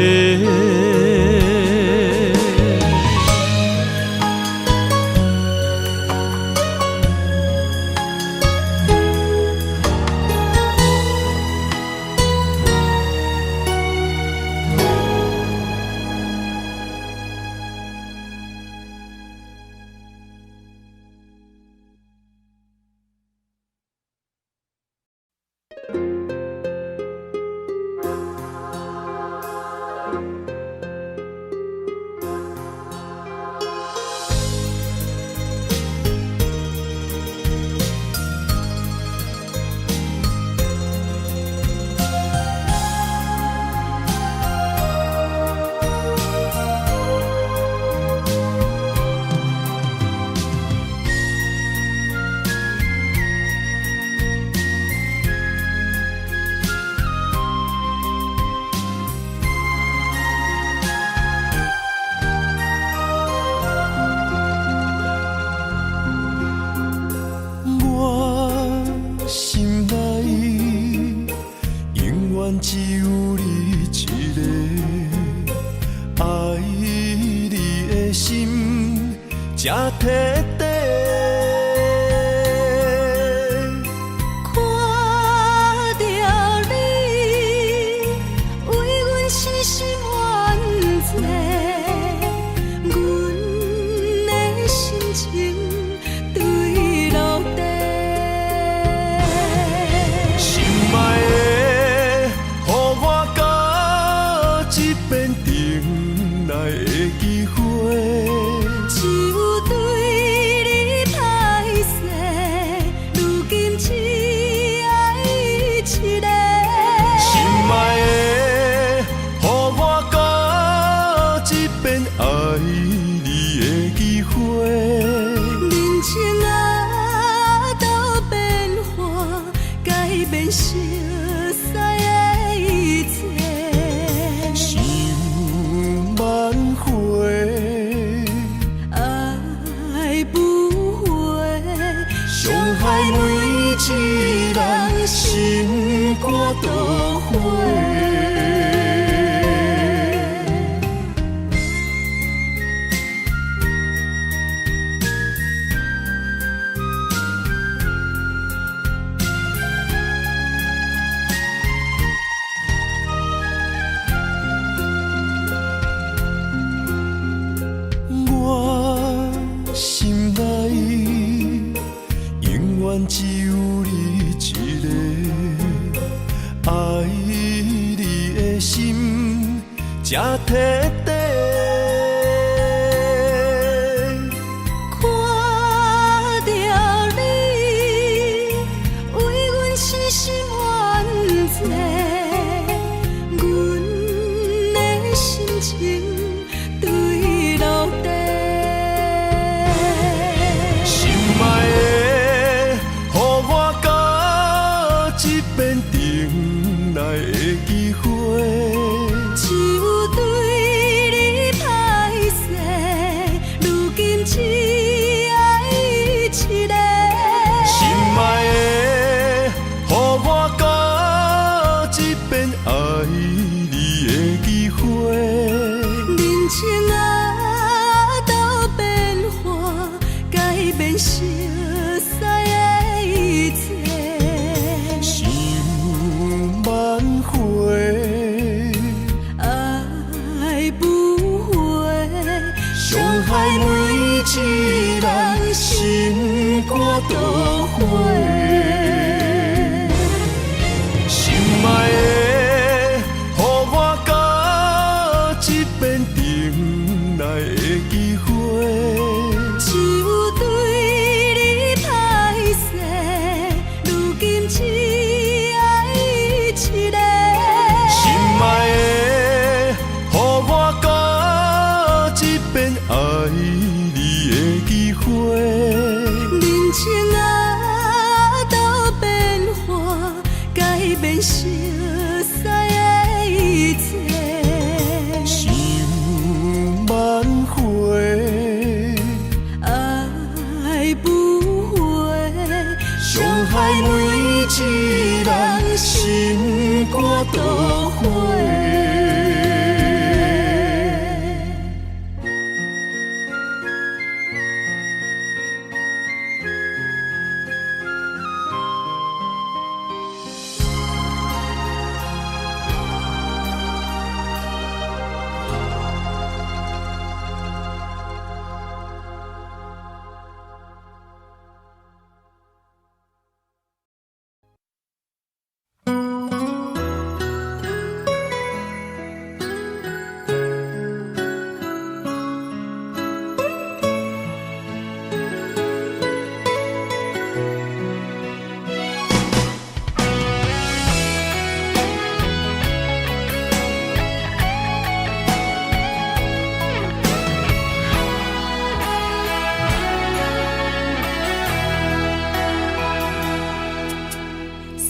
只有你一个，愛你的心才徹底。看著你，為阮死心怨債，阮的心情墜落地。心愛的，予我甲這遍轉來的機會。只有對你歹勢，如今只愛一个。心愛的，予我甲這遍愛你的機會。人情啊，都變化，改變熟似的一切。想萬回，愛不回，傷害每一人心肝都火。我心內永遠只有你一個，愛你的心才徹底。看著你，為阮死心怨債，阮的心情墜落地。心愛的，予我甲這遍轉來的機會。只有對你歹勢，如今只愛一個。心愛的，予我甲這遍愛你的機會。人情啊，都變化，改變熟似的一切。想萬回，愛不回，傷害每一人心肝都火。心愛的，予我甲這遍轉來的機會。只有對你歹勢，如今只愛一個。心愛的，予我甲這遍愛你的機會。人情啊，都變化，改變熟似的一切。想萬回，愛不回，傷害每一人心肝都火。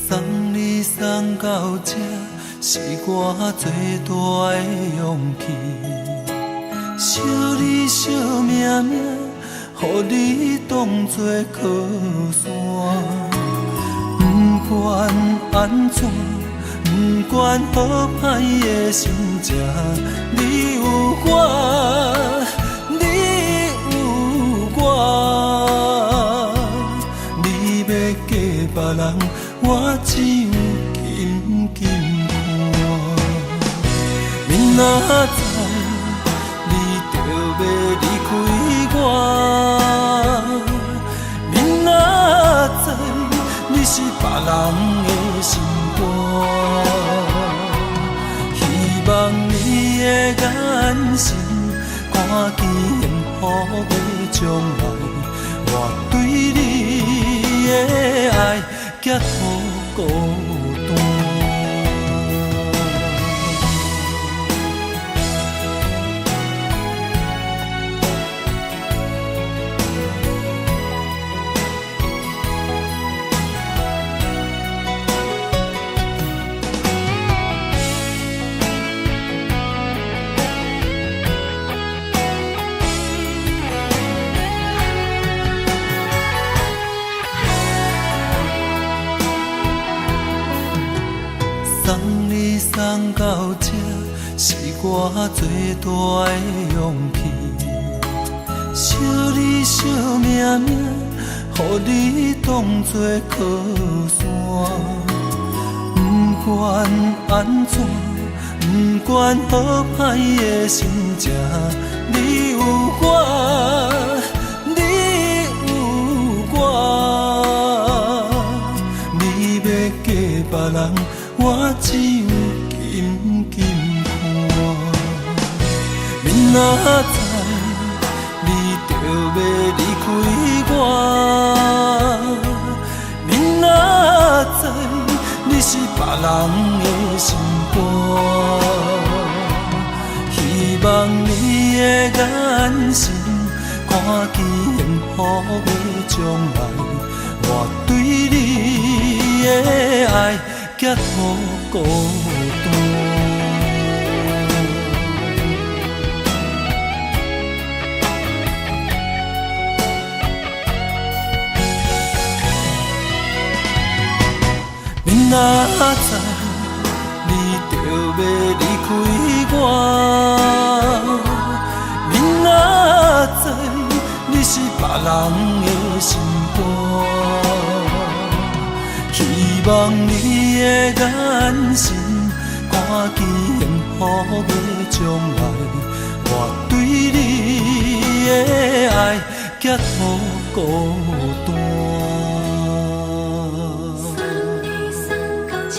送你送到這，是我最大的勇氣。惜你惜命命，予你當作靠山。不管按怎，不管好歹的心情，你有我，你有我。你欲嫁別人，我只有緊緊看。明仔載你就欲離開我，明仔載你是別人的心肝。希望你的眼神看見幸福的將來，我對你的愛這無孤單。送你送到這，是我最大的勇氣。惜你惜命命，予你當作靠山。不管按怎，不管好歹的心情，你有我，你有我。你欲嫁別人，我只有緊緊看。明仔載你就欲離開我，明仔載你是別人的心肝。希望你的眼神看見幸福的將來，我對你的愛這無孤單。明仔載你就欲離開我，明仔載你是別人的心肝。希望你的眼神看見幸福的將來，我對你的愛這無孤單。送你送到這，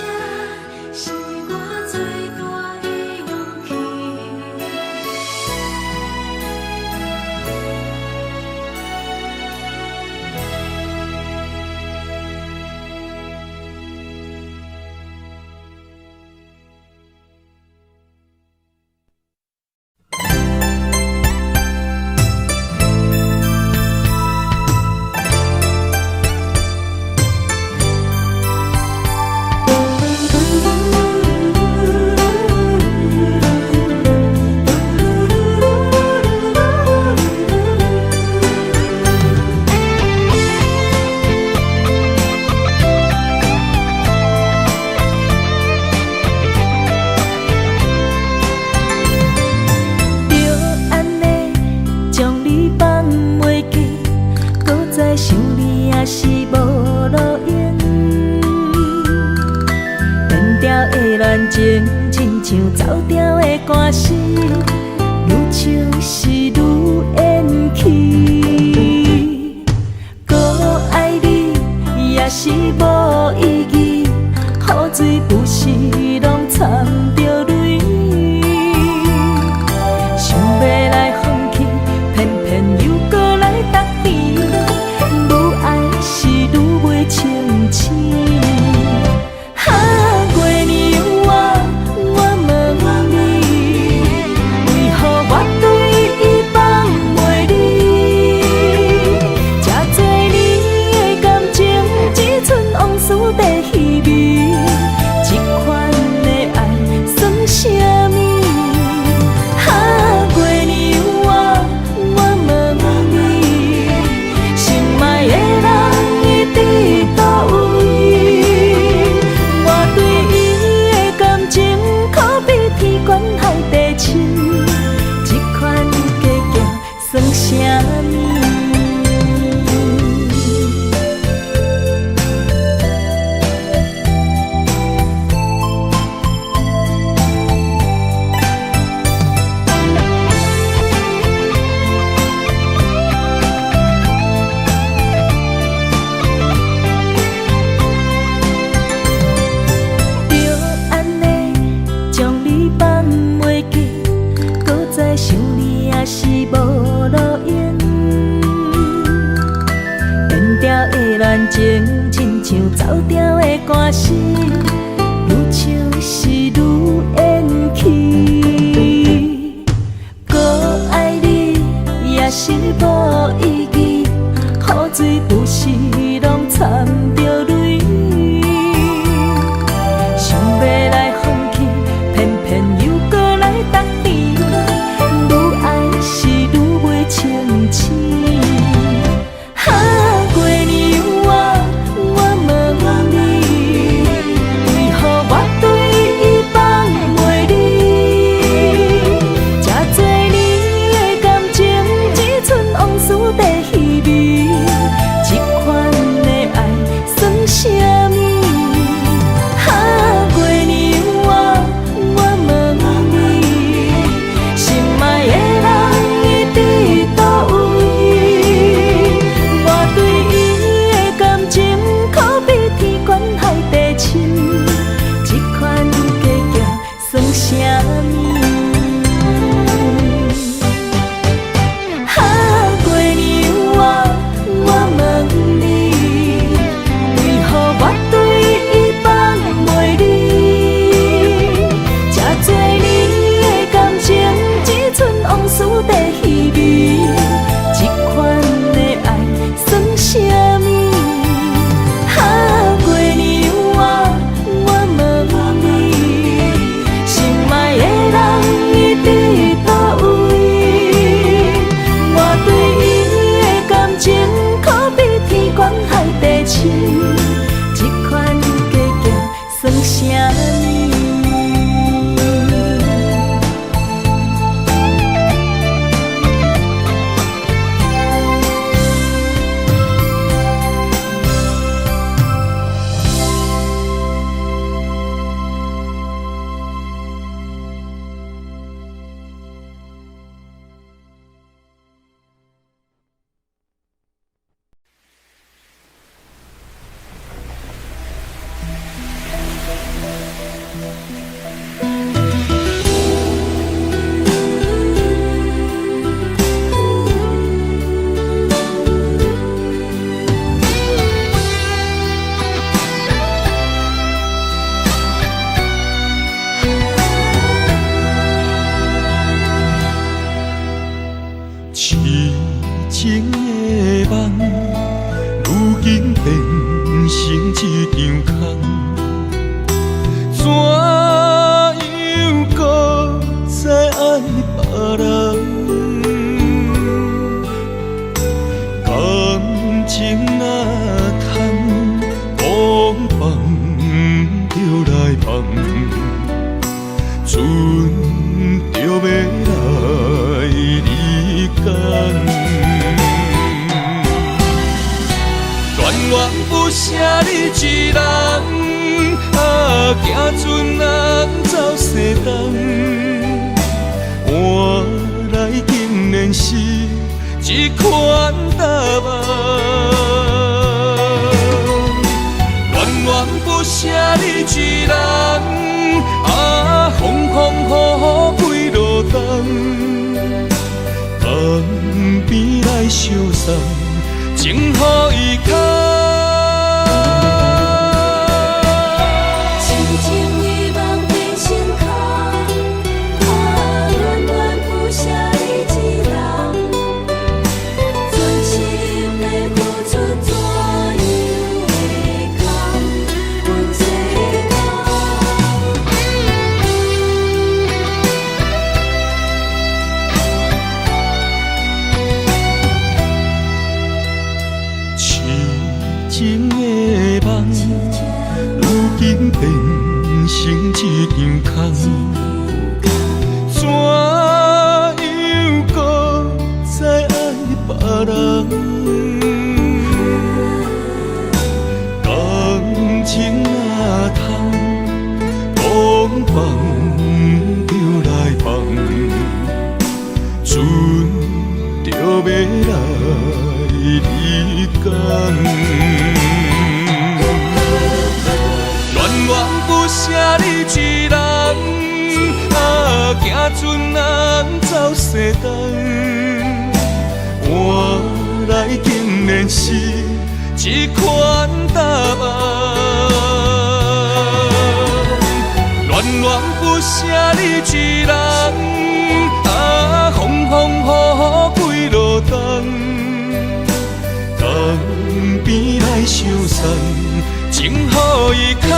是我最大的勇氣。就按呢將你放袂記，閣再想你也是無路用。變調的戀情，親像走調的歌詞，愈唱是愈緣去。閣愛你也是無意義，雨水不是攏摻著淚。想欲來放棄，偏偏又閣來觸甜。愈愛是愈袂清醒。哈，月娘啊，我問你，為何我對伊恋情亲像走调的歌词，愈唱是愈缘去。阁爱你也是无意义，雨水不是拢掺著泪。想欲来放弃，偏偏又阁来重甜。愈爱是愈袂清醒。哈，月娘啊，我问你，为何我对伊放袂离？这多年的感情，只剩往事在稀微。这款的爱算啥物？哈，月娘啊，我问你，心爱的人伊伫佗位？我对伊的感情，可比天悬海底深，这款计较算啥物？哈，月娘啊，我问你，为何我对伊放袂离？这多年的感情，只剩往事在稀微。这款的爱算啥物？哈，月娘啊，我问你，心爱的人伊伫佗位？我对伊的感情，可比天悬海底深，这款计较算啥物？痴情的梦，如今变成一场空。怎样阁再爱别人？感情若淡，讲放就来放，剩著欲来离间。恋恋不舍你一人，啊，行船人走西东，换来竟然是这款答案。恋恋不舍你一人，啊，风风雨雨几落冬，江边来相送，情予伊空。痴情的梦变成空，我恋恋不舍你一人，全心的付出怎样会空？阮世人。痴情的梦，如今变成一场空。怎样阁再爱别人？感情若淡，讲放就来放，剩著欲来离间。恋恋不舍你一人，啊，行船人走西东，换来竟然是这款舍你一人，啊，风风雨雨几落冬，江边来相送，情予伊空。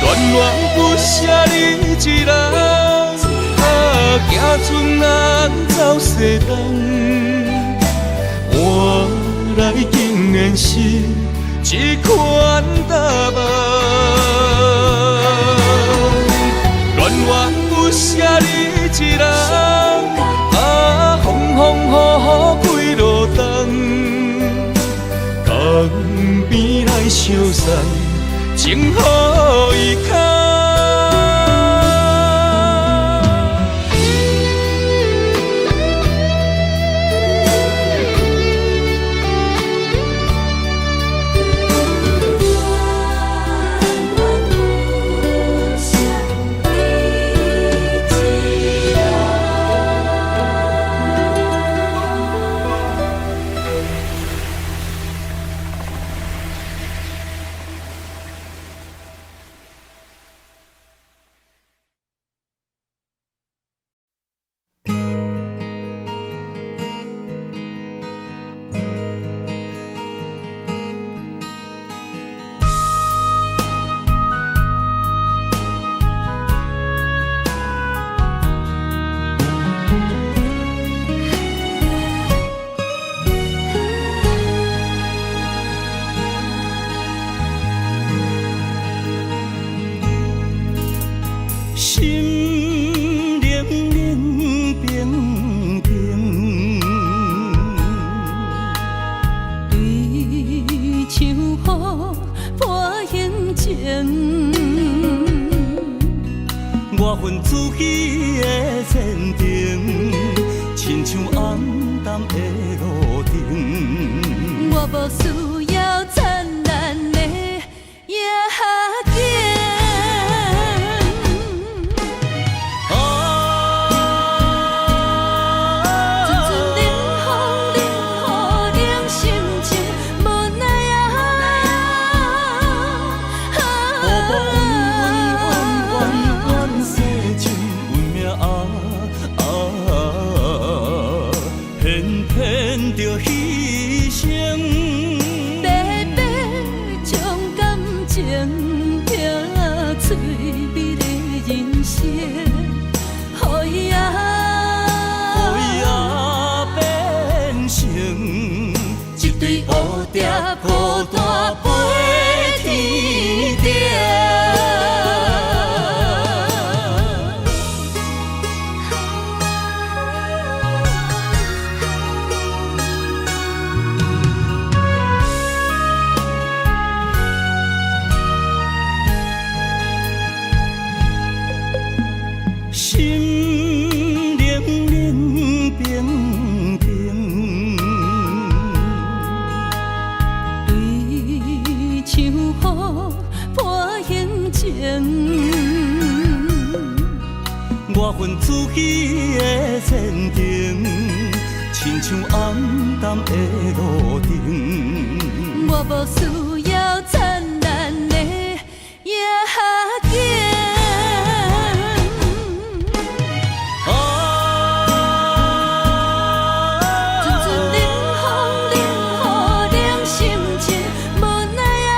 恋恋不舍你一人，啊，行船难走西东，换来竟然是这款答案。恋恋不舍你一人，啊，风风雨雨几落冬，江边来相送，情予伊空。心灵冷冰冰，对像雨伴行程，我分自己的前程，亲像暗淡的路灯。我无需要灿烂的夜景。啊，阵阵冷风冷雨冷心情，无奈啊。步步弯弯弯弯世情，阮命啊啊，偏偏著牺牲。白白将感情拼翠美的人生，予伊啊，予伊啊变成一对蝴蝶孤单飞天顶。心灵冷冰冰，对像雨伴行程，我分自己的前程，亲像暗淡的路灯。我无需要灿烂的夜景。啊，阵阵冷风冷雨冷心情，无奈啊。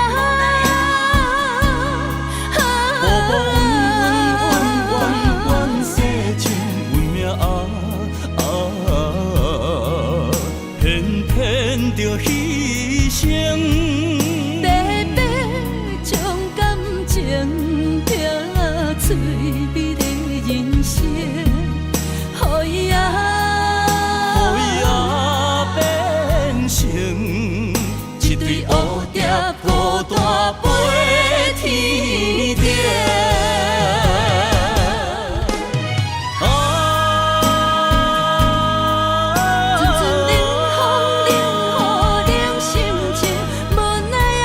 步步弯弯弯弯世情，阮命啊啊，偏偏著牺牲。白白将感情拼翠美的人生，予伊啊，予伊啊变成一对蝴蝶孤单飞天顶。啊，阵阵冷风冷雨冷心情，无奈啊。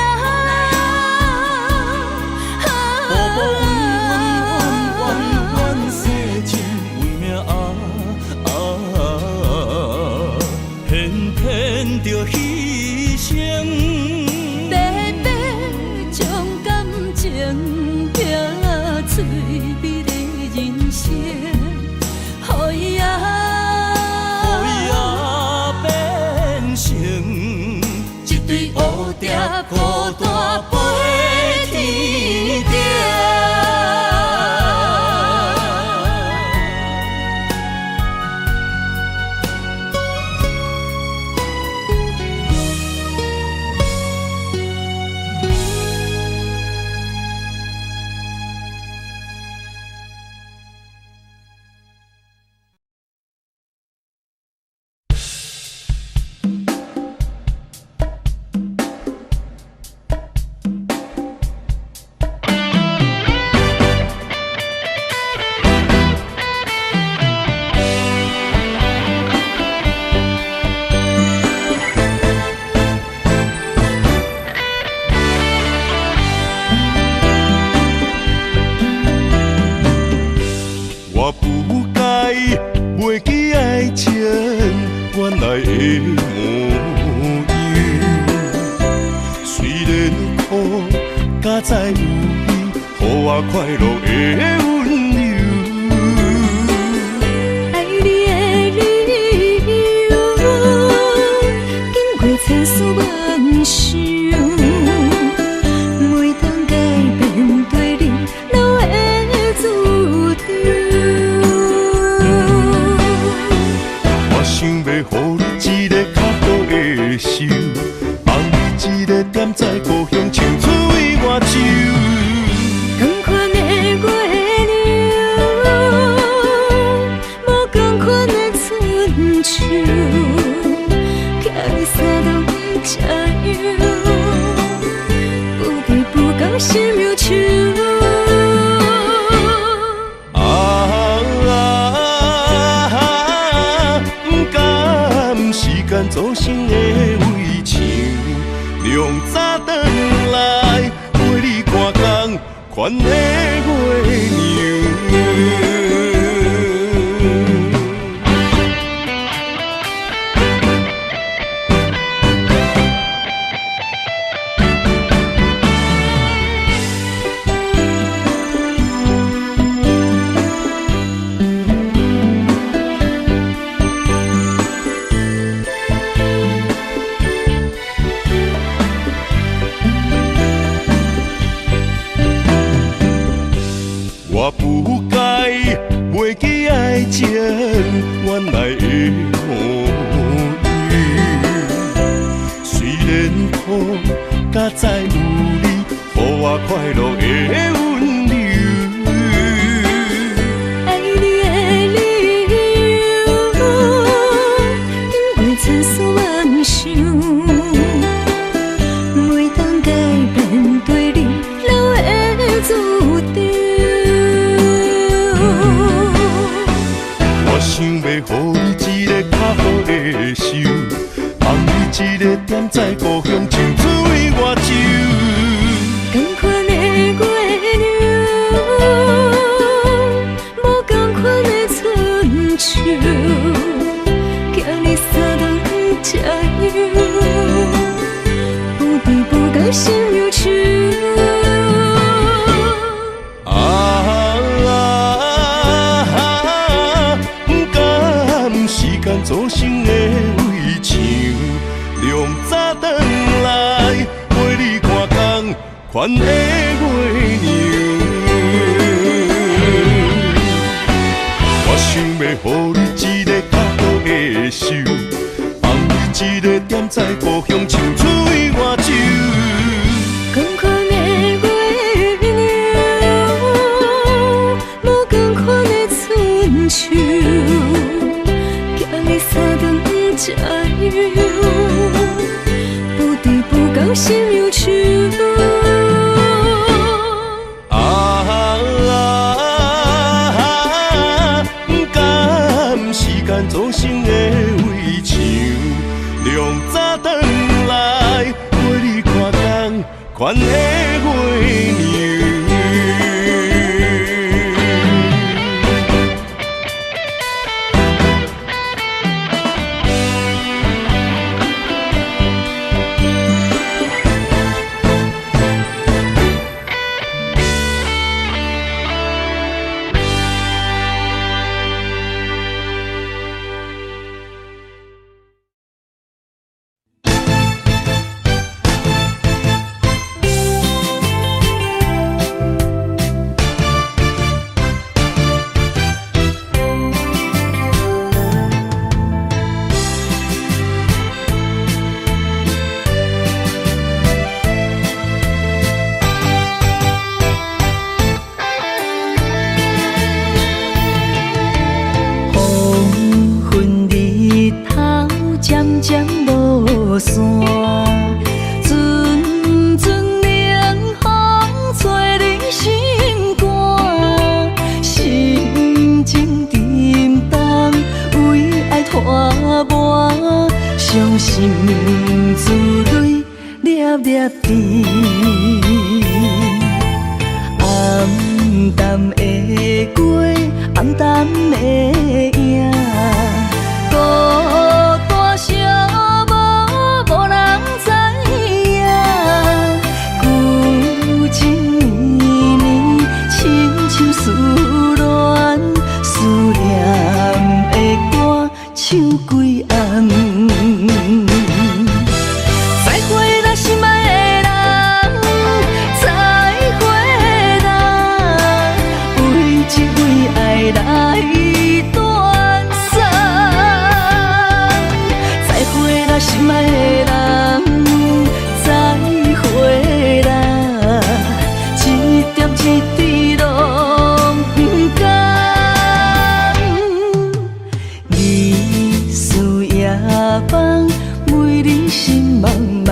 步步弯弯弯弯世情，阮命啊啊，偏偏著牺牲。白白将感情孤單飛天頂。我不該袂記愛情原來的模樣，雖然苦，敢知有你，予我快樂的溫柔。愛你的理由，經過千思萬想，袂當改變對你留的主張。我想欲予你一个較好的手，放你一個踮在故鄉，唱出為我手。仝款的月亮，無仝款的春秋，徛在三頓吃藥，不知不覺心憂愁。啊，不甘時間組成的圍牆，量早轉來陪你看仝款的月娘。我不該袂記愛情原來的模樣，雖然苦，敢知有你，予我快樂的溫柔。愛你的理由，經過千思萬想，袂當改變對你留的主張。我想欲予你一個較好的手，放你一個踮在故鄉，唱出為我手。仝款的月亮，無仝款的春秋，徛在三頓吃藥，不知不覺心憂愁。啊，不甘時間組成的圍牆，量早轉來陪你看仝款的月娘。我想欲予你一個較好的手，放你一個踮在故鄉，唱出為我手。仝款的月亮，無仝款的春秋，徛在三頓吃藥，不知不覺心憂愁。啊，不甘時間組成的圍牆，量早轉來陪你看仝款的月娘。傷心珠淚粒粒滴。暗淡的歌，暗淡的影，孤單寂寞無人知影。舊情綿綿，親像思戀，思念的歌唱規暗。再會啦，心愛的人，再會啦，為一位愛來斷送。再會啦，心愛的人，再會啦，一點一滴攏毋甘。日思夜夢，为你心茫茫。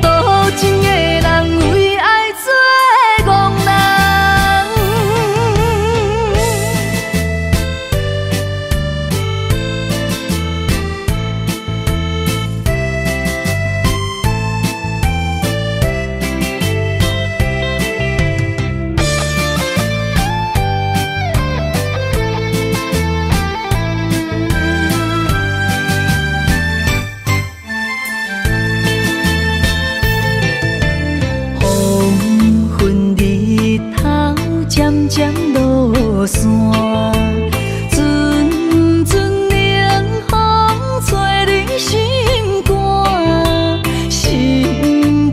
多情的人為愛做戇人。黃昏日頭漸漸落山，陣陣冷風吹你心肝，心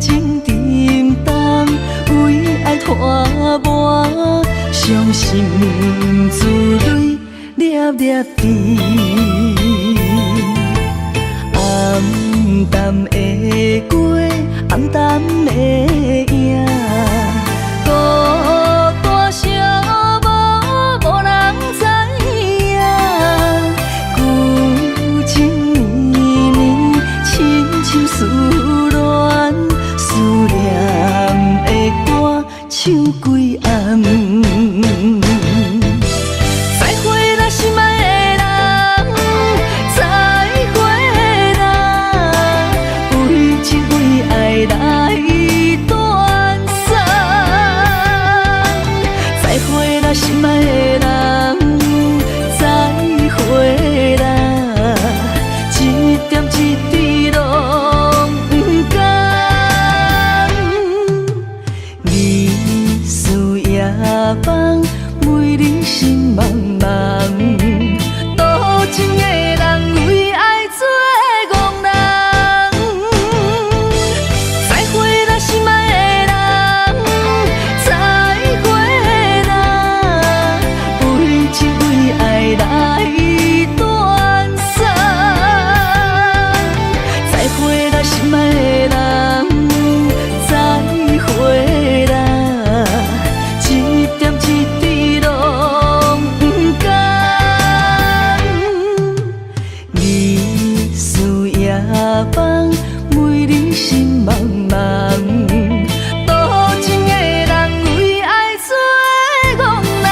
情沉重，為愛拖磨，傷心珠淚粒粒滴。暗淡的歌，暗淡的影，孤單寂寞無人知影。舊情綿綿，親像思戀，思念的歌唱規暗。再會啦，心愛的人，再會啦，為一位愛來斷送。再會啦，心愛的人，再會啦，一點一滴攏毋甘。日思夜夢，為你心茫茫。多情的人為愛做戇人。再會啦，心愛的人，再會啦，為一位愛來斷送。再會啦，心愛的人，再會啦，一點一滴攏毋甘。日思夜夢，為你心茫茫。多情的人為愛做戇人。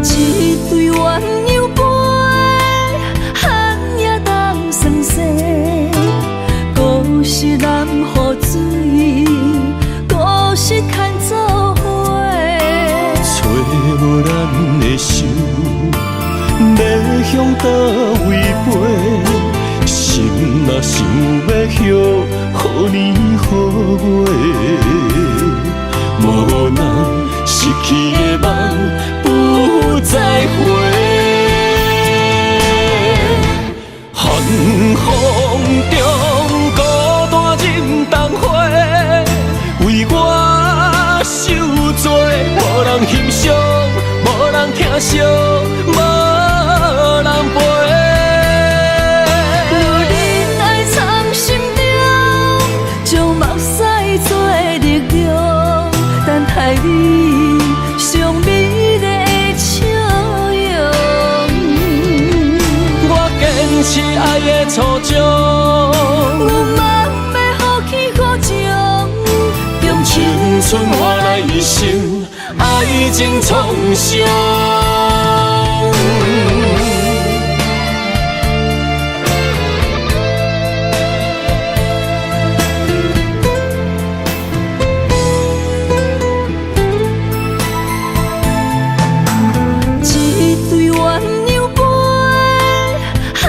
一對鴛鴦飞，寒夜冬霜雪，孤是南湖水，孤是牽做伙。揣無咱的手，欲向佗位飛？心若想欲予年予月，無奈失去的夢不再回。持愛的初衷。阮嘛欲予起予情，用青春換來一生愛情創傷。一對鴛鴦被，寒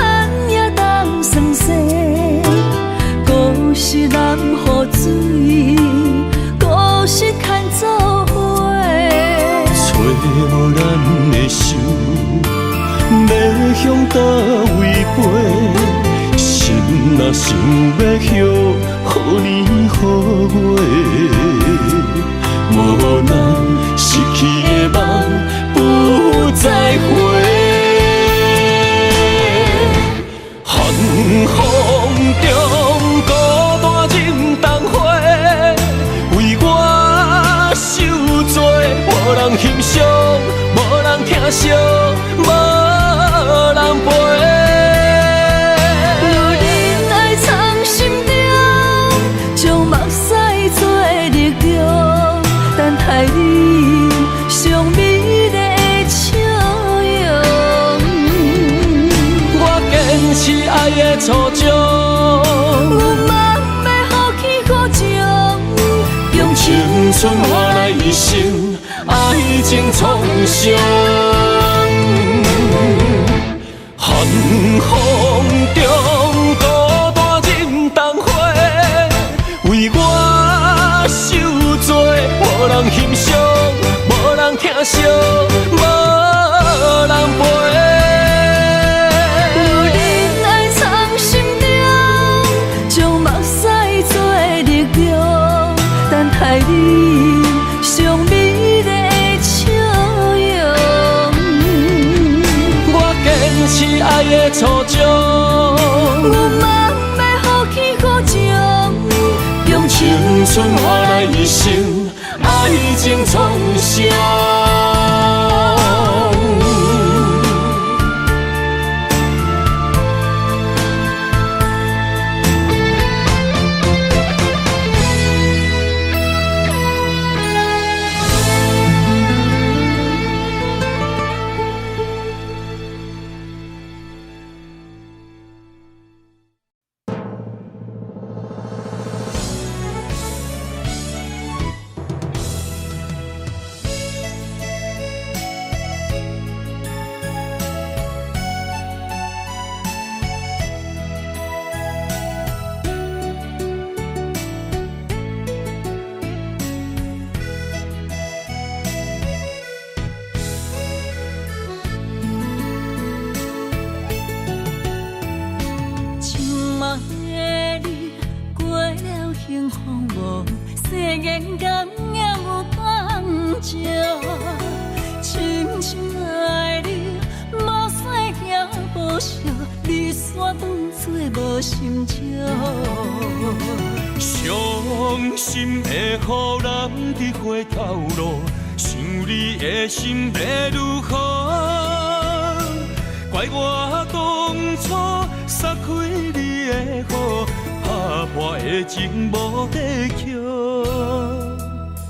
夜冬霜雪，故是南湖水，故是牽做伙。揣無咱的手，欲向佗位飛？心若想欲予年予月，無奈失去的夢不再回。寒風中孤單忍冬花，為我受罪，無人欣賞，無人疼惜，無人陪。留忍愛藏心中，將目屎做力量，等待你上美麗的笑容。我堅持愛的初衷，阮嘛欲予起予情，用青春換來一生愛情創傷。寒風中孤單忍冬花，為我受罪，無人欣賞，無人疼惜，無人陪。留忍愛藏心中，將目屎做力量，等待你上美麗的笑容。我堅持愛的初衷，阮嘛欲予起予情，用青春換來一生愛情創傷。亲愛的你，過了幸福無？誓言敢也有同情？深深愛你，目屎也無惜，你煞當作無心情。傷心的雨淋伫回頭路，想你的心欲如何？怪我當初撒開你的好，拍破的情無地捡。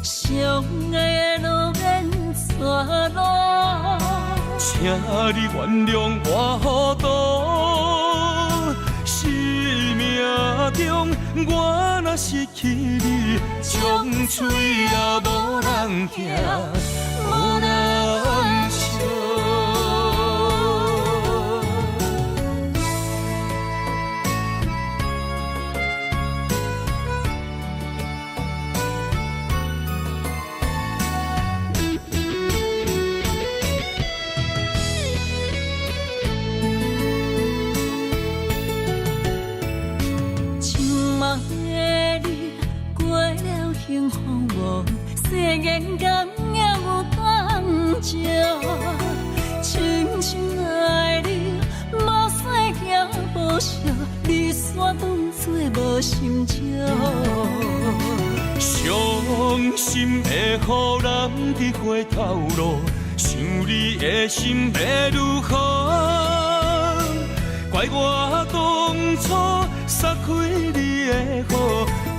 相愛的路免逝路，請你原諒我糊塗。生命中我若失去你，將喙也無人疼，無人惜。亲愛的你，過了幸福無？誓言敢也有同情？深深愛你，目屎也無惜，你煞當作無心情。傷心的雨淋伫回頭路，想你的心欲如何？怪怪我当初撒开你的好，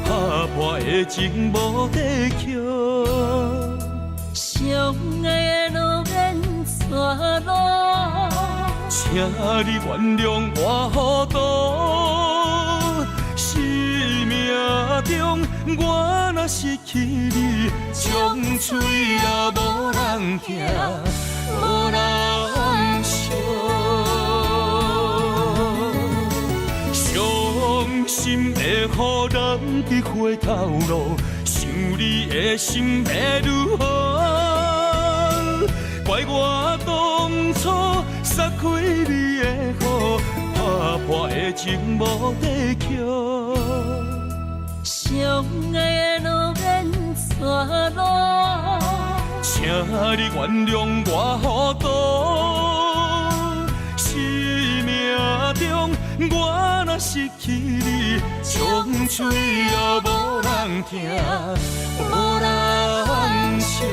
拍破的情无地捡。相爱的路免带路，请你原谅我糊涂。生命中我若失去你，从喙也无人听，无人惜。伤心的雨落伫回头路，想你的心欲如何？怪我当初撒开你的好，拍破的情无地捡。相爱的路免带路，请你原谅我糊涂。生命中我若失去你，从喙也无人听，无人惜。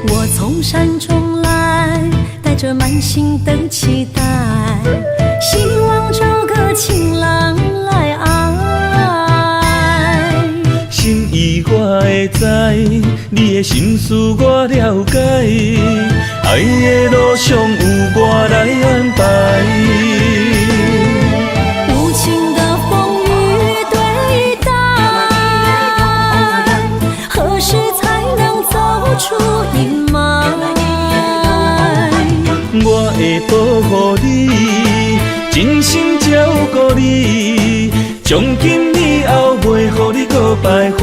我从山中来，带着满心的期待，希望找个情郎来爱。心意我会知，你的心思我了解，爱的路上有我来安排。无情的风雨对待，何时才能走出阴霾？我会保护你，真心照顾你，从今以后袂予你阁徘徊。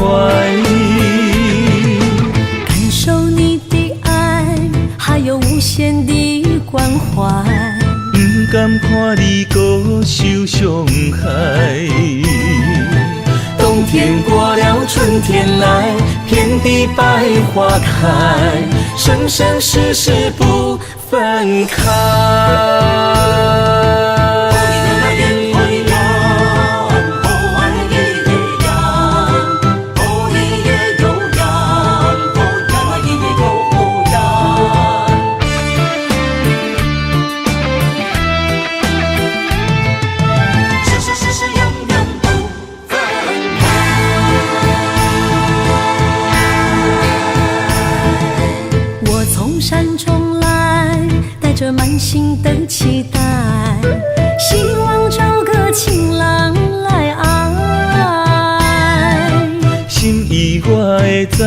感受你的爱，还有无限的关怀。不甘看你阁受伤害。冬天过了，春天来，遍地百花开，生生世世不分开。我从山中来，带着满心的期待，希望找个情郎来爱。心意我会知，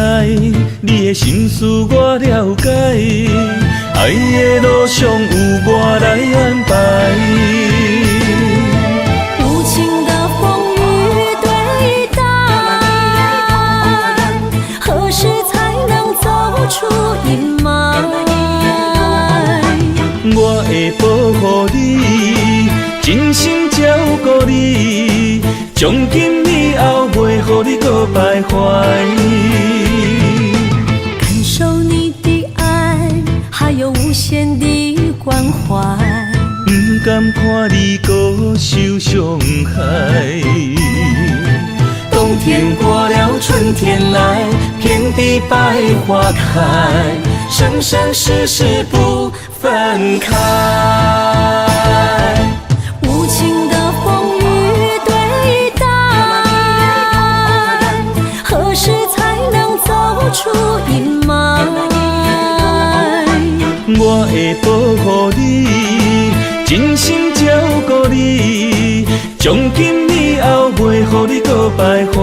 你的心思我了解，爱的路上有我来安排。无情的风雨对待，何时才能走出阴霾？我会保护你，真心照顾你，从今以后袂予你阁徘徊。感受你的爱，还有无限的关怀。不甘看你阁受伤害。冬天过了，春天来，遍地百花开，生生世世不分开。无情的风保護你，真心照顧你，從今以後袂予你閣徘徊。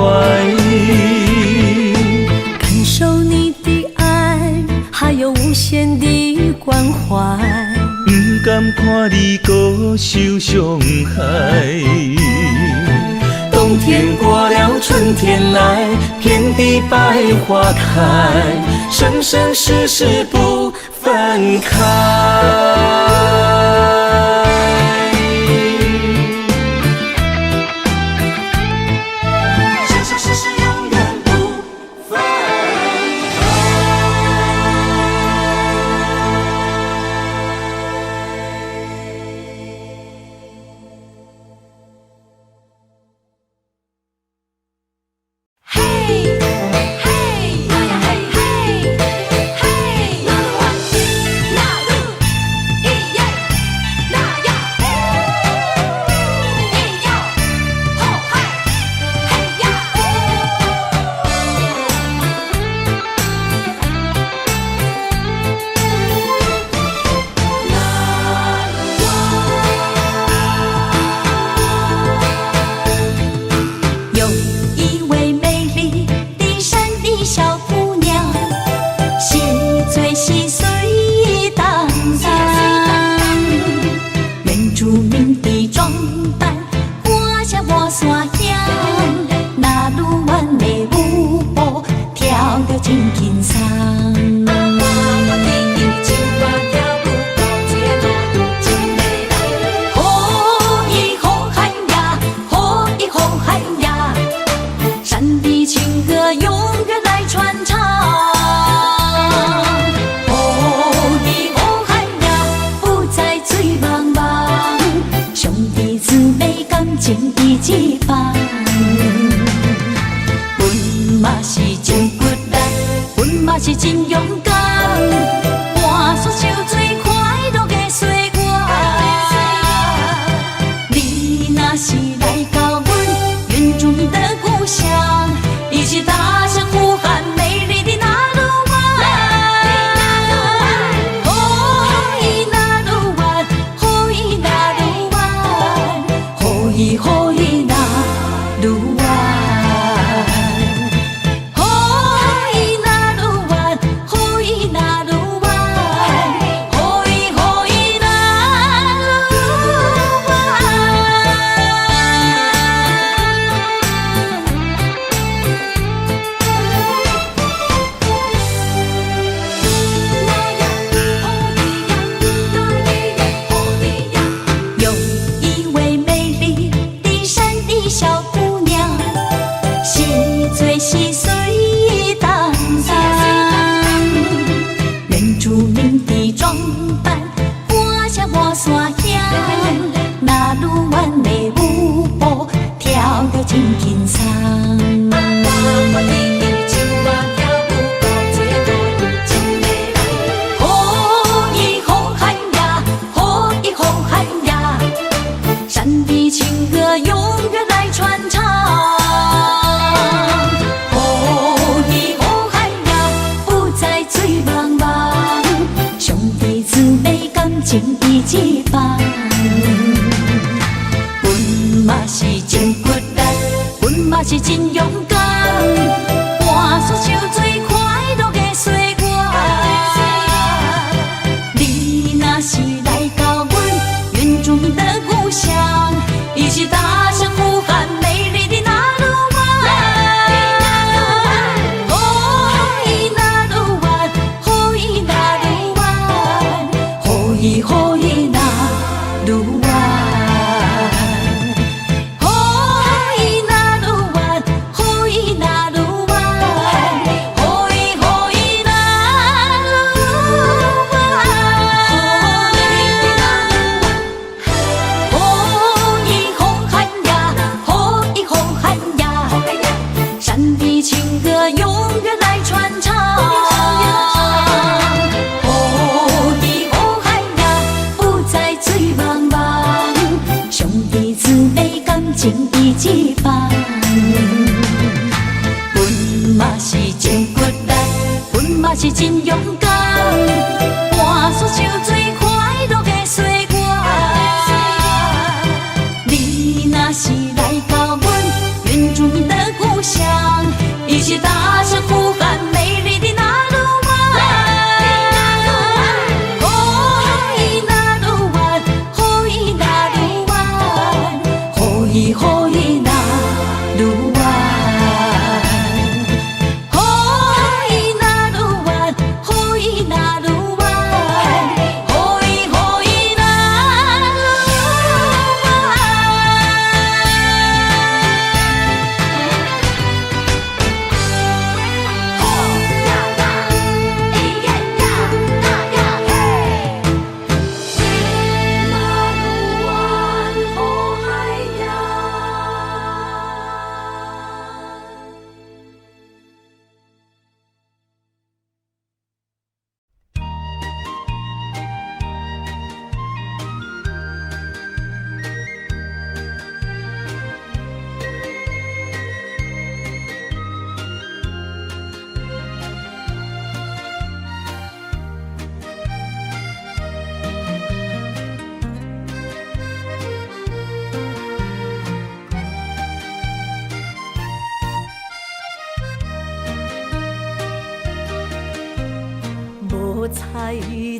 感受你的愛，還有無限的關懷。毋甘看你閣受傷害。冬天過了，春天來，遍地百花開，生生世世不分開。生生世世永遠不分開。嘿，嘿，那呀嘿嘿，嘿，那魯灣，那魯，咿耶，那呀，咿喲，吼嗨，嘿呀。有一位美麗的山的小姑娘，細水細水當當，原住民的裝扮，我像我山鄉，那魯灣的舞步跳得真輕鬆。吼咿吼嗨呀，吼咿吼嗨呀，山的情歌永遠來傳唱。吼咿吼嗨呀，不再醉茫茫，兄弟姊妹感情一起放。阮嘛是真骨力，阮嘛是真勇敢，跋山涉水快樂的歲月。你若是來到阮原住民的故鄉，一起大聲呼喊美麗的那魯灣。吼咿那魯灣，吼咿那魯灣，吼咿吼咿那魯灣。吼咿那魯灣，吼咿那魯灣，吼咿吼咿那魯灣。有一位美麗的山的小姑娘，細水細水當當，原住民的裝扮，我像我山鄉，那魯灣的舞步跳得真輕鬆。吼咿吼嗨呀，吼咿吼嗨呀，山的情歌永遠來傳唱。吼咿吼嗨呀，不再醉茫茫，兄弟姊妹感情一起放。阮嘛是真骨力，阮嘛是真勇敢，跋山涉水快樂的歲月。你若是來到阮原住民的故鄉，一起大聲呼喊美麗的那魯灣。吼咿那魯灣，吼咿那魯灣，吼咿吼咿那魯灣。吼咿那魯灣，吼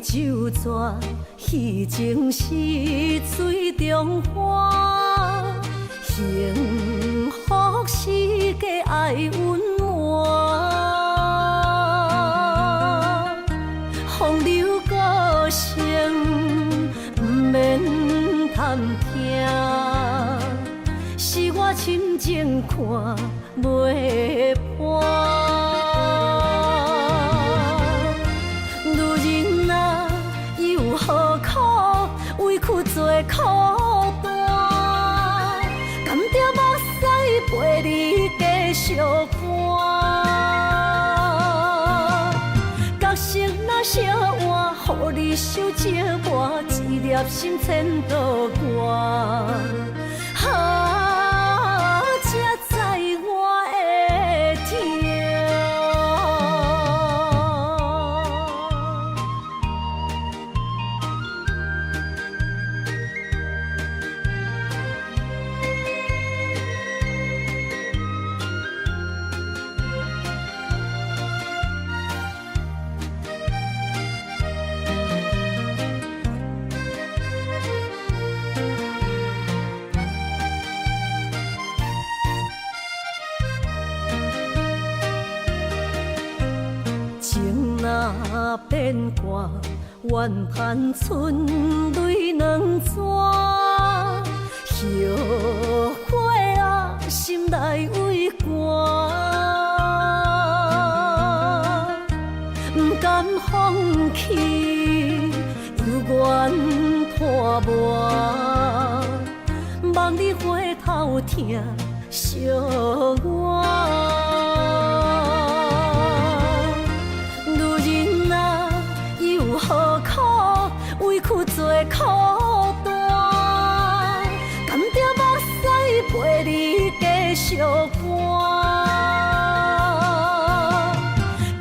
酒泉，彼情是水中花，幸福是假爱隐瞒，风流歌声毋免探听，是我深情看袂破。女人啊，又何苦委屈做苦单？甘著目屎陪你继续伴。角色若相换，予你受折磨，一粒心千度寒。啊，才知我的痛。情若变卦，愿盼春泪两纸。后悔啊，心内畏寒，不甘放弃，犹原拖磨。望你回头疼惜我。女人啊，又何苦委屈做苦单？甘著目屎陪你继续伴。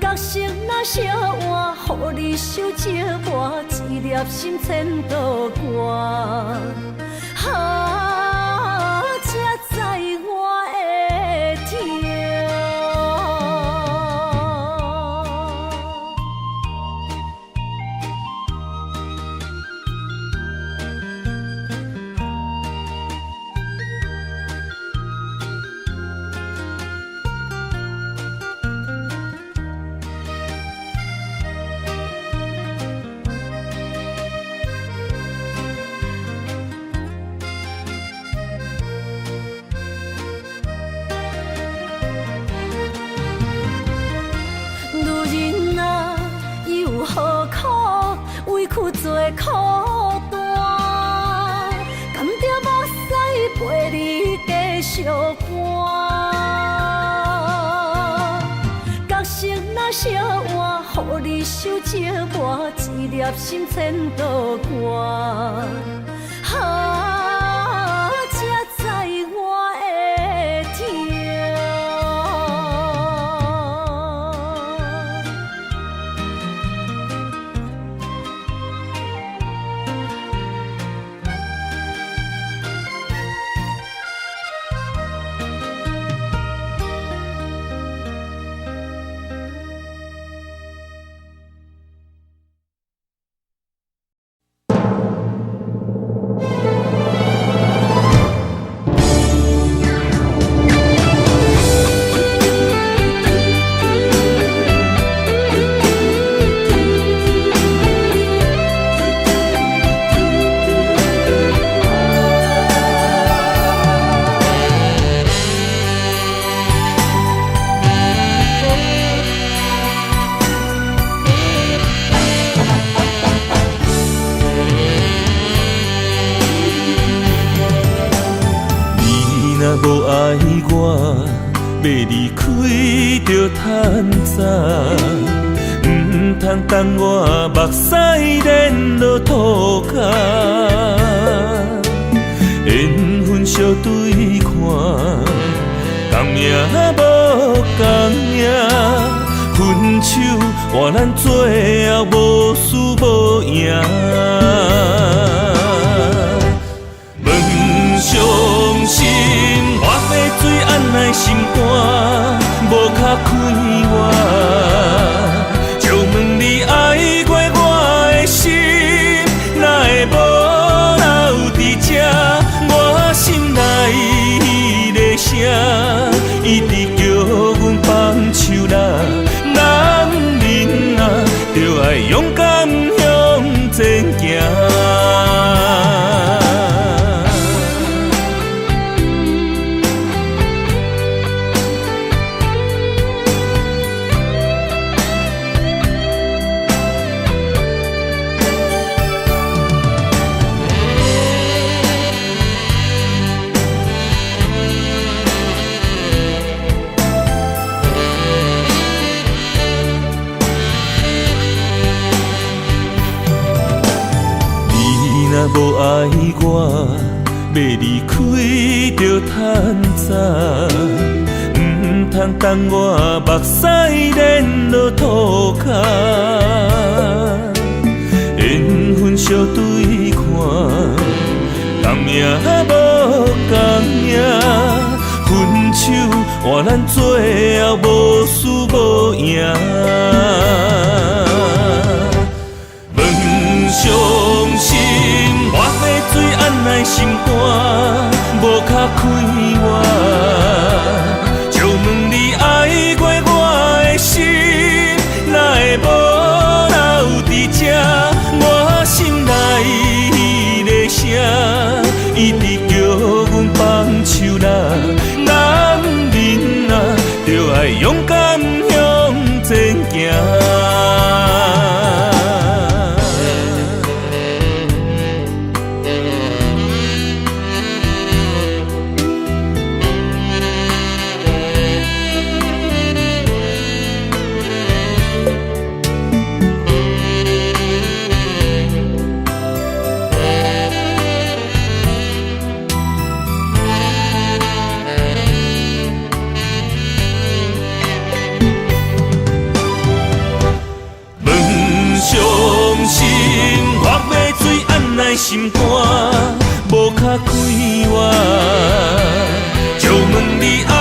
角色若相换，予你受折磨，一粒心千度寒。啊，才知我的痛。女人啊，又何苦委屈做苦单？甘著目屎陪你继续伴。角色若相换，予你受折磨，一粒心千度寒。啊，才知我的痛。你若无爱我，欲离开就趁早，毋通等我目屎连落涂跤。缘分相对看，仝命无仝命，分手换咱最后无输无赢。问伤心，我欲水按奈心肝，无较快活。借问你爱过我愛我，欲離開著趁早，毋通等我目屎連落塗跤。緣分相對看，共命無仝影，分手換咱最後無輸無贏。問傷心，我欲水按奈心肝，無較快活。借問你愛過我的心，哪會無留佇這？我心內的聲，一直叫阮放手啦。男人啊，著愛勇敢向前行。問傷心，我欲水按奈心肝，無較快活。借問你愛